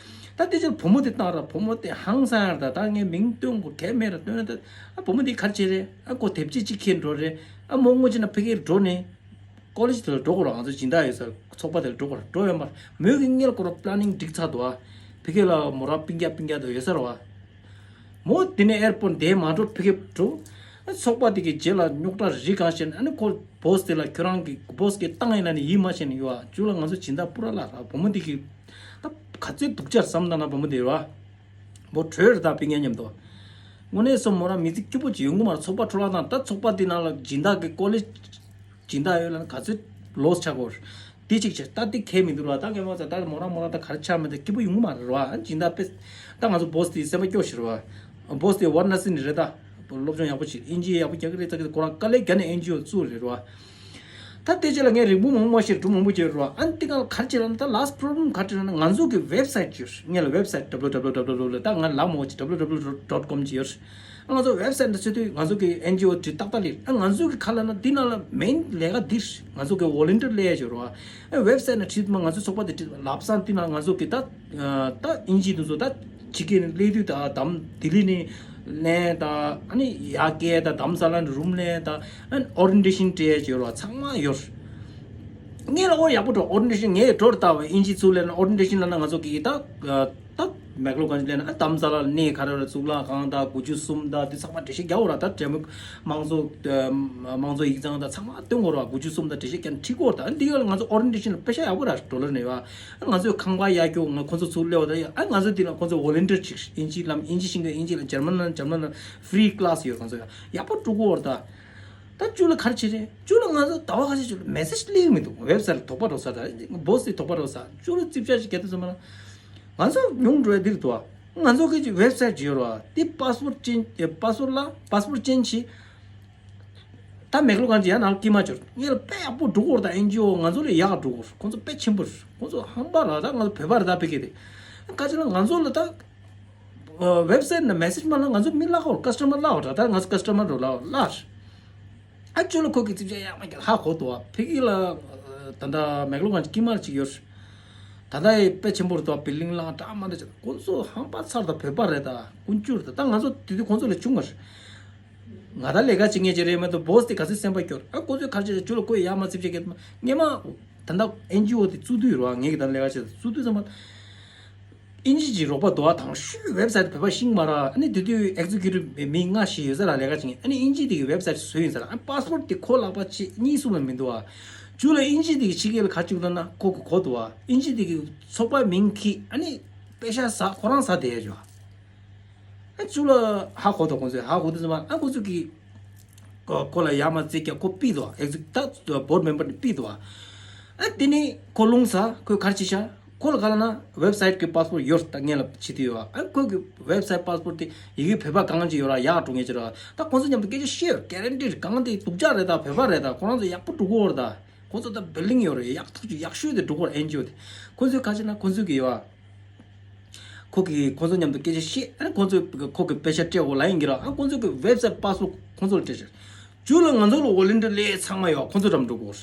བ། ད་དེ་ཕྱིར་བུ་མོ་དེ་བཏང་ར། བུ་མོ་དེ་ཧང་སང་ཡར་ད། ད་ངས་མིང་སྟོན་དགོས་གལ་མེད་ར། སྟོན་ན་ད་ཨ་བུ་མོ་དེ་ག་རེ་བྱེད་རེད། ཨ་ཁོ་དེབ་སྐྱེལ་གཅིག་ཁྱེར་འགྲོ་རེད། ཨ་མོ་དངོས་གཞི་ན་ཕ་གིར་འགྲོ་ནས་ཀོ་ལེ་ཇི་དེ་ལ་འགྲོ་དགོས་ར། ང་ཚོ་སྦྱིན་བདག་ཡོད་ས་ཚོགས་པ་དེ་ལ་འགྲོ་དགོས་ར། འགྲོ་ཡོད་མ་རེད། མོས་ཀྱི་སྔོན་ལ་ཁོ་རང་པ་ལ་ནིང་སྒྲིག་ཚར་འདུག་ཨ། ཕ་གི་ལ་མོ་རང་སྤུན་ཀྱག་སྤུན་ཀྱག་དེ་ཡོད་ས་རེད་བ། མོ་དེ་ནས་ཨེར་པོར་ཊི་འདིར་མ་འགྲོ་ཕ་གིར་འགྲོ། ཚོགས་པ་དེ་གི་རྗེས་ལ་རྙོག་དྲ་རིགས་གང་ཞིག་ཨ་ནི་ཁོ་བོ་སི་དེ་ལ་ཁྱོད་རང་གི་བོ་སི་གི་བཏང་ཡིན་ན་ནི་ཡིད་མ་ཆེས་ནི་ཡོད་ཨ། ཅུ་ལ་ང་ཚོ་སྦྱིན་བདག་པུ་ར་ལ་ར། བུ་མོ་དེ་གི་ད་ག་ཚོད་སྡུག་ཅག་བསམ་ད་ན་བུ་མོ་དེ་ར་བ། མོ་བྲོས་ར་ད་སྤུན་ཀྱག་མཉམ་དུ། དངོས་གནས་སོ་མོ་རང་མི་ཚེ་སྐྱིད་པོ་ཅིག་ཡོང་གི་མ་རེད། ཚོགས་པ་འཕྲོ་བརླག་བཏང་། ད་ཚོགས་པ་དེ་ནང་ལ་སྦྱིན་བདག་གི་ཀོ་ལེ་སྦྱིན་བདག་ཡོད་ལ་ན་ག་ཚོད་ལོ་སི་ཆགས་གོ། དེ་གཅིག་བྱས། ད་དེ་གལ་མི་འདུག་ར། ད་ངས་མ་ཚད་ད་མོ་རང་མོ་རང་ད་ག་རེ་ཆགས་མེད། ད་སྐྱིད་པོ་ཡོང་གི་མ་རེད་ར། སྦྱིན་བདག་དཔེ། ད་ང་ཚོ་བོ་སི་དེ་སེམས་པ་སྐྱོ་ཞིག་ར་བ། བོ་སི་དེ་ཝ་ར་ཎ་སི་ནས་རེད། ད་སློབ་སྦྱོང་ཡག་པོ་བྱེད། ཨིན་ཇི་ཡག་པོ་རྒྱག་གི་རེད། ད་ཁོ་རང་དཀའ་ལས་བརྒྱབ་ནས་ཨེན་ཇི་ཨོ་བཙུགས་རེད་ར་བ། ད་དེ་རྗེས་ལ་ངས་རིང་པོ་མང་པོ་ཞིག་སྒྲུང་མང་པོ་བརྗོད་ར་བ། ཨ་ནི་དེ་ག་ལ་ག་རེ་བྱེད་ལ་ན་ད་ལ་སི་ཊི་པོ་རོབ་ལེམ་ག་རེ་བྱེད་ལ་ན་ང་ཚོ་གི་ཝེབ་སའིཊ་ཅིག་ཡོད། ངས་ལ་ཝེབ་སའིཊ་ཌབ་ལུ་ཌབ་ལུ་ཌབ་ལུ་ཌབ་ལུ་ཌབ་ལུ་ཌབ་ལུ་ཌབ་ལུ་ཌོཊ་ཀོམ་ཅིག་ཡོད། ང་ཚོ་ཝེབ་སའིཊ་ནང་ཚུད་དུས་ང་ཚོ་གི་ཨེན་ཇི་ཨོ་བྲིས་ཏག་ཏག་ལེགས། ཨ་ང་ཚོ་གི་ཁ་ལ་ན་འདི་ནང་ལ་མེན་ལས་ཀ་འདི་རེད། ང་ཚོ་གི་ཝོ་ལན་ཊིར་ལས་ཡ་ཅིག་ཡོད་རེད་བ། ཨ་ཝེབ་སའིཊ་ནང་བྲིས་མ་ང་ཚོ་ཚོགས་པ་དེ་བྲིས་ལབ་སང་འདི་ནང་ང་ཚོ་གི་ད་ད་ཨིན་ཇི་དེ་ཚོ་ད་ཕྱི་རྒྱལ་ནས་སླེབས་དུས་ད་དམ་ལྡི་ལི་ནས་ལེན་ད་ཨ་ནི་ཡར་སྐྱེལ་ད་དྷ་རམ་ས་ལ་ནས་རུམ་ལེན་ད་ཨ་ནི་ཨོ་རི་ཡེན་ཊེ་ཤན་སྤྲད་ཡ་ཅིག་ཡོད་རེད་བ། ཚང་མ་ཡོད་རེད། ངས་ལ་ཨོ་ཡག་པོ་འགྲོ། ཨོ་རི་ཡེན་ཊེ་ཤན་ངས་འགྲོ་རེད་ད་བ། ཨིན་ཇི་ཚུར་ལེན་ན་ཨོ་རི་ཡེན་ཊེ་ཤན་ལ་ན་ང་ཚོ་གི་ད་ད་མེག་ལོ་གང་ཅི་ལེན་ན་ཨ་དྷ་རམ་ས་ལ་གནས་ག་རེ་རེད། གཙུག་ལག་ཁང་དང་དགུ་བཅུ་གསུམ་དང་དེ་ཚང་མ་འགྲེལ་བཤད་རྒྱག་འོ་ར། ད་འབྲེལ་མོལ་དམངས་གཙོ་དམངས་གཙོ་ཡིག་ཚང་དང་ཚང་མ་སྟོན་འོ་ར། དགུ་བཅུ་གསུམ་དང་འགྲེལ་བཤད་རྒྱག་ཁྲིད་གོ་ར། ད་འདི་ག་ལ་ང་ཚོ་ཨོ་རི་ཡེན་ཊེ་ཤན་ལ་དཔེ་ཆ་ཡག་པོ་ར་ཌོ་ལར་ནས་བ། ང་ཚོས་ཁང་པ་གཡར་རྒྱུ་ང་ཁོ་ཚོ་ཚུར་སླེབས་འོ་ད་ཡ། ཨ་ང་ཚོ་འདི་ལ་ཁོ་ཚོ་ཝོ་ལན་ཊིར་ཅིག་ཨིན་ཇི་ལམ་ཨིན་ཇི་ཤེས་མཁན་ཨིན་ཇི་ལ་འཇར་མན་ལ་འཇར་མན་ལ་ཧྥི་རི་ཀི་ལ་སི་ཡོད། ཁོ་ཚོ་ཡག་པོ་འགྲོ་གོ་ར་ད། ད་ཇུ་ལ་ག་རེ་བྱེད་རེད། ཇུ་ལ་ང་ཚོ་ཟླ་བ་ཁ་ཤས་ཇུ་ལ་མེ་སེ་ཇི་སླེབས་མི་འདུག་ཝེབ་སའིཊ་དོགས་པ་འགྲོ་ས་ད། སྦོ་སི་དེ་དོགས་པ་འགྲོ་ས། ཇུ་ལ་རྩིས་ཆ་ཞིག་གལ་ཏེ་ཚང་མ་ལ་ང་ཚོ་ཉུང་འགྲོ་ཡ་འདིར་འདུག་ང་ཚོ་གི་ཝེབ་སའིཊ་ཇི་ཡོད་ར་དེ་པཱ་སི་ཝར་ཌི་ཅེན་པཱ་སི་ཝར་ཌི་ལ་པཱ་སི་ཝར་ཌི་ཅེན་ཇི་བྱེད། ད་མེག་ལོ་གང་ཅི་ཡ་ནང་ལ་སྐྱེལ་མ་བྱོས། ངས་ལ་དཔེ་ཡག་པོ་འགྲོ་གོ་ར་ད། ཨེན་ཇི་ཨོ་ང་ཚོ་ལས་ཡག་འགྲོ་གོ་ར། ཁོང་ཚོ་དཔེ་ཆེན་པོ་ར། ཁོང་ཚོ་ཧམ་པ་ར། ད་ང་ཚོ་བོད་པ་ར་ད་ཕ་གི་དེ་ཁ་ཅིག་ལ་ང་ཚོ་ལ་ད། ཝེབ་སའིཊ་ནང་མེ་སེ་ཇི་མ་ལ་ང་ཚོ་མི་ལ་ཧོར་ཀ་སི་ཊ་མར་ལ་ཧོར་ད་ང་ཚོ་ཀ་སི་ཊ་མར་རོ་ལ་ཧོར་ལ། ཨ་ཅོ་ལ་ཁོ་གི་རྩིས་ཆ་ཡག་མ་གི་ཧ་གོ་འདུག་བ། ཕ་གི་ལ་ད་ལྟ་མེག་ལོ་གང་ཅི་སྐྱེལ་མ་ཅིག་ཡོད། ད་ལྟ་ཡི་དཔེ་ཆེན་པོ་རེད་འདུག་བ། བི་ལིང་ལ་འདྲ་མ་འདྲ་ཅིག་ཁོ་ཚོ་ཧམ་པ་ཚར་ད། བོད་པ་རེད་ད། ཀུན་སྤྱོད་རེད་ད། ད་ང་ཚོ་དེ་དུས་ཁོ་ཚོ་ལས་ཆུང་བ་རེད། ང་ད་ལས་ཀ་བྱེད་མཁན་ཅིག་རེད་མ་གཏོགས་སྦོ་སི་དེ་ག་ཚོད་སེམས་པ་སྐྱོ། ཨ་ཁོ་ཚོས་ག་རེ་བྱས་ཅོ་ལ་ཁོ་ཡག་མ་རྩིས་ཆ་གི་སྔས་མ་ད་ལྟ་ཨེན་ཇི་ཨོ་དེ་བཙུགས་དུས་རེད་བ། ངས་གི་ད་ལས་ཀ་བྱེད་བཙུགས་དུས་ཙམ་པ། ཨིན་ཇི་གི་རོགས་པ་འདུག་བ། དང་ཤོས་ཝེབ་སའིཊ་བོད་པ་ཤེས་མ་ར། ཨ་ནི་དེ་དུས་ཨེག་ཛི་ཀིའུ་ཊིབ་མི་ལྔ་བཞི་ཡོད་ས་ལ་ལས་ཀ་བྱེད་མཁན། ཨ་ནི་ཨིན་ཇི་དེ་གི་ཝེབ་སའིཊ་བཟོས་ཡིན་ས་ལ། ཨ་པཱ་སི་ཝར་ཌི་དེ་ཁོ་ལག་པ་ཆེ་གཉིས་གསུམ་ལ་མི་འདུག་བ། ཇུ་ལ་ཨིན་ཇི་དེ་གི་ཕྱི་རྒྱལ་ལ་ག་ཅིག་ལ་ན་ཁོ་གི་གོ་འདུག་བ། ཨིན་ཇི་དེ་གི་ཚོགས་པ་མིང་ཁྱེར་ཨ་ནི་པེ་ཤ་ཟ་ཁོ་རང་ཟ་བསྡད་ཡ་ཇུ། ཨ་ཇུ་ལ་ཧ་གོ་འདུག་ཁོང་ཚོས་ཧ་གོ་དུས་ཙམ་པ་ཨ་ཁོ་ཚོ་གི་ཁོ་ལ་ཡ་མ་རྩེ་རྒྱ་ཁོ་ཕུད་དོ། ཨེག་ཛི་ད་བོར་ཌི་མེམ་བར་ནི་ཕུད་དོ། ཨ་དེ་ནི་ཁོ་རླུང་ཟ་ཁོས་ག་རེ་བྱས་ཤག་ཁོ་ལ་ག་ལ་ན་ཝེབ་སའིཊ་གི་པཱ་སི་ཝར་ཌི་ཡོད་ད་ངས་ལ་བྱེད་དུས་ཡོད། ཨ་ཁོ་གི་ཝེབ་སའིཊ་པཱ་སི་ཝར་ཌི་དེ་ཡི་གེ་བོད་པ་གང་ཅི་ཡོད་ར་ཡག་འགྲོ་ངེས་ཅི་ར། ད་ཁོང་ཚོ་མཉམ་དུ་སྐད་ཆ་བཤད་ཡོད། གེ་རན་ཊི་རེད། གང་དེ་སྡུག་ཅག་རེད་ད། བོད་པ་རེད་ད། ཁོ་རང་ཚོ་ཡག་པོ་འགྲོ་གི་ཡོད་རེད་ད། ཁོང་ཚོ་ད་བི་ལིང་ཡོད་རེད། ཡག་ཐུག་ཅིག་ཡག་ཤོས་དེ་འགྲོ་གི་ཡོད་རེད། ཨེན་ཇི་ཨོ་དེ་ཁོང་ཚོས་ག་རེ་བྱས་ན་ཁོང་ཚོ་གི་ཡོད། ཁོ་གིས་ཁོ་ཚོ་མཉམ་དུ་སྐད་ཆ་བཤད། ཨ་ཁོ་ཚོས་ཁོ་གི་པེ་ཤ་སྤྲད་འོ་ལ་ཡིན་གྱི་ར། ཨ་ཁོ་ཚོ་གི་ཝེབ་སའིཊ་པཱ་སི་ཝར་ཌི་ཁོ་ཚོ་ལ་སྤྲད་ཤག་ཇུ་ལ་ང་ཚོ་ལ་ཝོ་ལན་ཊི་ཡར་ལས་ཚང་མ་ཡོད། ཁོ་ཚོ་འགྲམ་འགྲོ་དགོས།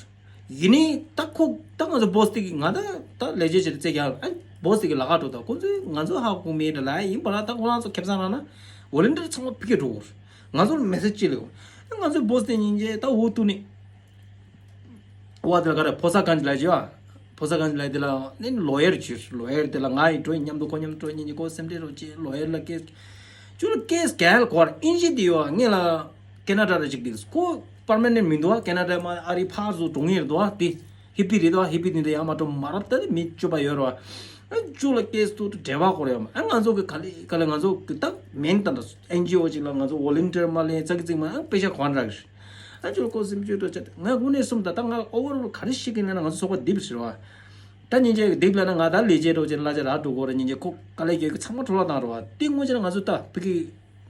ཡིན་ནའི་ད་ཁོ་ད་ང་ཚོ་སྦོ་སི་དེ་གི་ང་ད་ད་ལས་བྱེད་བྱེད་རྩེ་རྒྱག་ཨ་སྦོ་སི་དེ་གི་ལ་ཁ་འགྲོ་ད། ཁོ་ཚོས་ང་ཚོ་ཧ་གོ་མེད་འདྲ་ལ་ཡིན་པ་ལ། ད་ཁོ་རང་ཚོ་ཁེ་བཟང་རང་ན་ཝོ་ལན་ཊི་ཡར་ཚང་མ་ཕ་གིར་འགྲོ་དགོས། ང་ཚོ་ལ་མེ་སེ་ཇི་ཅིག་ལས་དགོས། ཨ་ང་ཚོས་སྦོ་སི་དེ་ཉིན་རྗེས་ད་འུ་ཐུག་ནས། ཝ་དེ་ལ་ག་རེ་ཕོ་གསར་གང་ཅི་ལ་ཅི་བ། ཕོ་གསར་གང་ཅི་ལ་དེ་ལ་ནི་ལོ་ཡར་ཅིག་ལོ་ཡར་དེ་ལ་ང་ཡི་འགྲོ་ཡིན་མཉམ་དུ་ཁོ་མཉམ་དུ་འགྲོ་ཉིན་གྱི་ཁོ་སེམས་ཁྲལ་རོགས་ཅེས་ལོ་ཡར་ལ་ཀེས། ཅུ་ལ་ཀེས་གལ་གོ་བར་ཨིན་ཇི་དེ་ཡོད་ངེད་ལ་ཀེ་ན་ཌ་ར་ཅིག་དེ་ཁོ་པར་མ་ནེན་མི་འདུག་བ། ཀེ་ན་ཌ་མ་ཨ་རི་ཕར་ཚུར་འགྲོ་ངེས་རེད་འདུག་བ། དེ་ཧི་པི་རེད་འདུག་བ། ཧི་པི་དེ་འདྲ་ཡང་མ་འགྲོ་མ་རབས་ད་དེ་མི་སྤྱོད་པ་ཡོད་རེད་བ། ཨ་ཅུ་ལ་ཀེས་ཏུ་འབྲེལ་བ་ཁོ་རེད་ཡོད་མ། ཨ་ང་ཚོ་གི་ག་ལེ་ག་ལེ་ང་ཚོ་གི་ད་མེན་ད་འདྲ་ཨེན་ཇི་ཨོ་ཅིག་ལ་ང་ཚོ་ཝོ་ལན་ཊི་ཡར་མ་ལེན་ཙག་གི་ཙིག་མ་ཨ་པེ་ཤ་གོ་འདྲ་གི། ཨ་ཅོ་ལ་ཁོ་སེམས་ཅོས་འགྲོ་ཆ་ང་དངོས་གནས་གསུམ་ད་ལྟ་ང་ཨོ་ཝར་ཨོལ་ག་རེ་ཤེས་ཀྱི་ན་ང་ཚོ་ཚོགས་པ་རྡིབ་ཟེར་བ། ད་ཉིན་རྗེས་རྡིབ་ལ་ན་ང་ད་ལས་བྱེད་འགྲོ་ཆེ་གླ་ཆ་རག་འགྲོ་གོ་ར། ཉིན་རྗེས་ཁོ་དཀའ་ལས་རྒྱག་གི་ཚང་མ་འཕྲོ་བརླག་བཏང་ར་བ། དེ་དངོས་ཆ་ང་ཚོ་ད་ཕ་གི་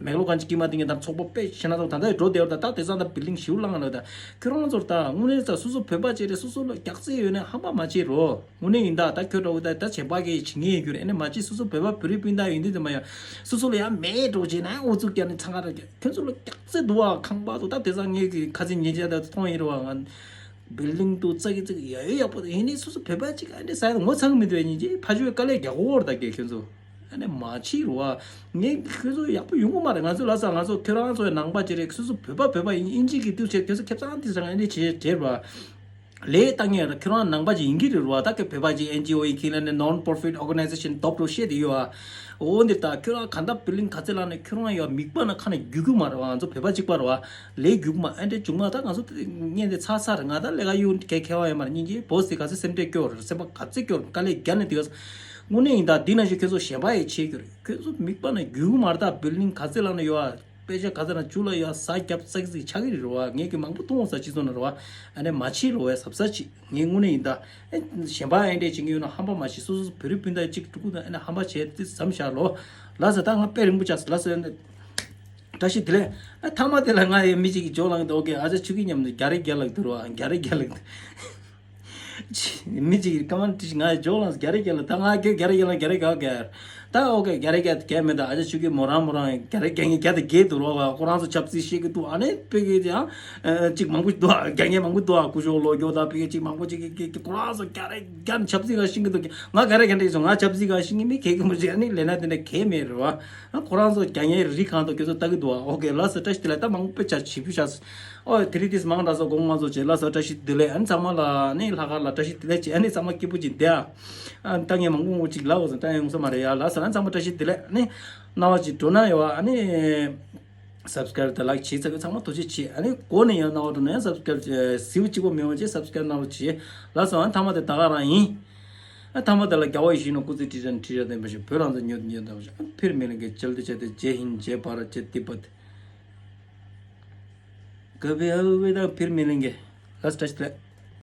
མེག་ལོ་གང་ཅི་ཀྱི་མ་དེ་ངས་ད་ཚོགས་པ་དཔེ་ཤེས་ན་ཚོགས་ད་ལྟ་འགྲོ་བསྡད་ར། ད་ད་དེ་སང་ད་བི་ལིང་ཞིའུ་ལང་ལ་ད་ཁྱོད་རང་ཚོར་ད་དངོས་གནས་ད་སོ་སོ་བོད་པ་བྱས་རེད། སོ་སོ་ལ་རྒྱག་རྩིས་ཡོད་ན་ཧམ་པ་མ་བྱེད་རོ། དངོས་གནས་ཡིན་ད། ད་ཁྱོད་འདྲ་བོ་ད་ད་བྱེད་པ་གི་བྱེད་ངེས་ཡོད་རྒྱུ་རེད། ཨ་ནི་མ་བྱེད་སོ་སོ་བོད་པ་བོད་རིགས་སྤུན་ཟླ་ཡིན་དུས་དེ་མ་ཡ་སོ་སོ་ལ་ཡང་མེད་འགྲོ་བྱེད་ན་ཨུ་ཚུགས་རྒྱག་ནས་འཚང་ཁ་ར་རྒྱག་ཁྱོད་ཚོ་ལ་རྒྱག་རྩིས་འདུག་བ། ཁང་པ་ཚོ་ད་དེ་སང་ངས་གི་ཁ་སང་ཉིན་བྱས་ད་མཐོང་ཡིན་ར་བ། ང་བི་ལིང་དུ་ཙག་གི་ཙག་གི་ཡ་ཡོད་ཡག་པོ་ཡིན་ནི་སོ་སོ་བོད་པ་ཅིག་ཨ་ནི་ས་ཡ་ངོ་ཚ་གི་མི་འདུག་ཉིན་གྱི་ཕ་ཆོས་དཀའ་ལས་རྒྱག་གོ་བོར་ད་གི་ཁྱོད་ཚོ་ཨ་ནི་མ་བྱེད་ར་བ། ངས་ཁྱོད་ཚོ་ཡག་པོ་ཡོང་གི་མ་རེད། ང་ཚོ་ལ་ས་ང་ཚོ་ཁྱོད་རང་ཚོ་ནང་པ་ཅིག་རེད། སོ་སོ་བོད་པ་བོད་པ་ཡིན་ཨིན་ཇི་གི་དུས་ཆེ་ཁྱོད་ཚོ་ཁེ་བཟང་དེ་ས་ཨ་ནི་བྱེད་བྱེད་ར་བ། ལས་བཏང་ཡ་ར་ཁྱོད་རང་ནང་པ་ཅིག་ཡིན་གྱི་རེད་ར་བ། ད་ཁྱོད་བོད་པ་ཅིག་ཨེན་ཇི་ཨོ་ཡིན་ཁྱེད་ལ་ནི་non profit organization་སྟོབས་རོ་བཤད་དེ་ཡོད་ཨ། འོ་འདིར་ད་ཁྱོད་རང་ག་འདྲ་བི་ལིང་ག་ཚད་ལ་ནི་ཁྱོད་རང་ཡ་མིག་པ་ན་ཁ་ན་རྒྱུག་གི་མ་རེད་བ། ང་ཚོ་བོད་པ་གཅིག་པ་རེད་བ། ལས་རྒྱུག་མ་ཨ་འདྲས་བྱུང་མ་ད་ང་ཚོ་ངས་འདི་ཚར་ཚར་རེད། ང་ད་ལས་ཀ་ཡོད་གལ་ཁེ་བ་ཡོད་མ་རེད། སྙིང་རྗེ་བོ་སི་ག་ཚད་སེམས་ཁྲལ་སྐྱོ་རེད། སེམས་པ་ག་ཚད་སྐྱོ་རེད། དཀའ་ལས་རྒྱག་ནས་དེ་ག་དངོས་གནས་ཡིན་ད། འདི་ན་ཞིག་ཁྱོད་ཚོ་གཞན་པ་ཡི་བྱེད་རྒྱུ་རེད། ཁྱོད་ཚོ་མིག་པ་ན་རྒྱུག་གི་མ་རེད། ད་བི་ལིང་ག་ཚད་ལ་ནི་ཡོད་ཨ། དཔེ་ཆ་ག་ཚོད་ན་ཇུ་ལ་ཡ་ཟ་རྒྱབ་ཙག་ཙིག་ཆགས་ཀྱི་རེད་ར་བ། ངས་ཀྱི་མང་པོ་མཐོང་ས་སྤྱི་ཚོགས་ན་ར་བ། ཨ་ནི་མ་བྱེད་ར་བའི་ཟབ་ས་ཅིག་ངས་དངོས་གནས་ཡིན་ད། ཨེ་གཞན་པ་ཨེ་འདྲས་བྱེད་ཀྱི་ཡོད་ན་ཧམ་པ་མ་བྱེད། སོ་སོ་བོད་རིགས་སྤུན་ཟླ་གཅིག་ཕྲུ་གུ་དང་ཨེ་ན་ཧམ་པ་བྱས་ཏེ་བསམ་བཞག་ལོ། ལ་ས་ད་ང་དཔེ་རིང་པོ་ཆགས་སོང་ལ་ས་ཡོད་ན། བཀྲ་ཤིས་བདེ་ལེགས། ཨ་ཐ་མ་དེ་ལ་ང་ཡི་མི་གཅིག་གིས་ཇོ་ལངས་ཏེ་ཨོ་ཀེ་ཨ་ཅག་ཆུ་ཁྱི་མཉམ་དུ་རྒྱ་རེ་རྒྱ་ལགས་དུ་ར་བ། རྒྱ་རེ་རྒྱ་ལགས་དུ། མི་གཅིག་གིས་ཀ་མན་ཊི་ང་ཇོ་ལངས་རྒྱ་རེ་རྒྱ་ལ་ད་ང་རྒྱ་རེ་རྒྱ་ལ་རྒྱ་རེ་ག་ག་ད་ཨོ་ཀེ་རྒྱ་རེ་རྒྱ་ག་མེད་ད། ཨ་ཅག་ཆུ་གི་མོ་རང་མོ་རང་རྒྱ་རེ་རྒྱ་ངའི་རྒྱ་ད་རྒྱ་དུ་རོ་བ་ཁོ་རང་ཚོ་ཆབ་སྲིད་ཤེས་གི་འདུག་ཨ་ནི་པེ་གི་ཡང་ཅིག་མང་པོ་འདུག་རྒྱ་ངའི་མང་པོ་འདུག་ཀུ་ཤོ་ལོ་རྒྱོ་ད་པེ་གི་ཅིག་མང་པོ་ཅིག་གི་ཁོ་རང་ཚོ་རྒྱ་རེ་རྒྱ་ཆབ་སྲིད་ག་ཤེས་གི་འདུག་ང་རྒྱ་རེ་རྒྱ་འདྲ་ཡིན་སོང་ང་ཆབ་སྲིད་ག་ཤེས་གི་མི་གེ་གི་མོ་ཅིག་ཨ་ནི་ལས་ན་དེ་འདྲ་གེ་མེད་རེད་བ། ཁོ་རང་ཚོ་རྒྱ་ངའི་རིགས་གང་དུ་ཁྱོད་ཚོ་ལྟ་གི་འདུག་ཨོ་ཀེ་ལགས་སོ་བཀྲ་ཤིས་བདེ་ལེགས། ད་མང་པོ་ཆ་བྱིས་པུ་ཤ་ཨོ་དེ་རིང་དེས་མང་དྲགས་སོ་དགོངས་མ་ཚོ་བྱེད་ལགས་སོ་བཀྲ་ཤིས་བདེ་ལེགས། ཨ་ནི་ཚང་མ་ལ་ནི་ལྷག་དཀར་ལ་བཀྲ་ཤིས་བདེ་ལེགས་བྱེད། ཨ་ནི་ཚང་མ་སྐྱིད་པོ་བྱེད་བསྡད་ཨ། ཨ་ད་ངས་མང་པོ་ངོ་གཅིག་ལབ་འོ་ཟེར་ད་ཡོང་ས་མ་རེད་ཡ། ལགས་སོ་ཨ་ནི་ཚང་མ་བཀྲ་ཤིས་བདེ་ལེགས། ཨ་ནི་རྣ་བ་ཅིག་འགྲོ་ན་ཡོད་ཨ་ནི་སབ་སི་ཀ་རབ་དང་ལའིཀ་བྱེད་ཚ་གི་ཚང་མ་ཐུགས་རྗེ་ཆེ། ཨ་ནི་གོ་ནས་ཡང་རྣ་བ་འགྲོ་ན་ཡང་སབ་སི་ཀ་རབ་ཟིའུ་གཅིག་པོ་མི་འོང་ཅེས་སབ་སི་ཀ་རབ་གནང་རོགས་བྱེད། ལགས་སོ་ཨ་ནི་ཐ་མ་དེ་ད་ག་རང་ཡིན། ཨ་ཐ་མ་དེ་ལ་རྒྱལ་བ་ཡིད་བཞིན་ནོར་སྐུ་ཚེ་ཁྲི་ཕྲག་ཁྲི་ཕྲག་བརྟན་པ་ཞིག་བོད་རང་བཙན་མྱུར་དུ་མྱུར་དུ་ཞིག་ཕིར་མི་ལེན་གེ་ཅལ་དུ་ཅལ་དུ་ཇེ་ཧིན་ཇེ་བྷ་ར་ཇེ་ཏི་པད། ཀ་བེ་ཨ་བེ་ད་ཕིར་མི་ལེན་གེ། ལགས་སོ་བཀྲ་ཤིས་བདེ་ལེགས།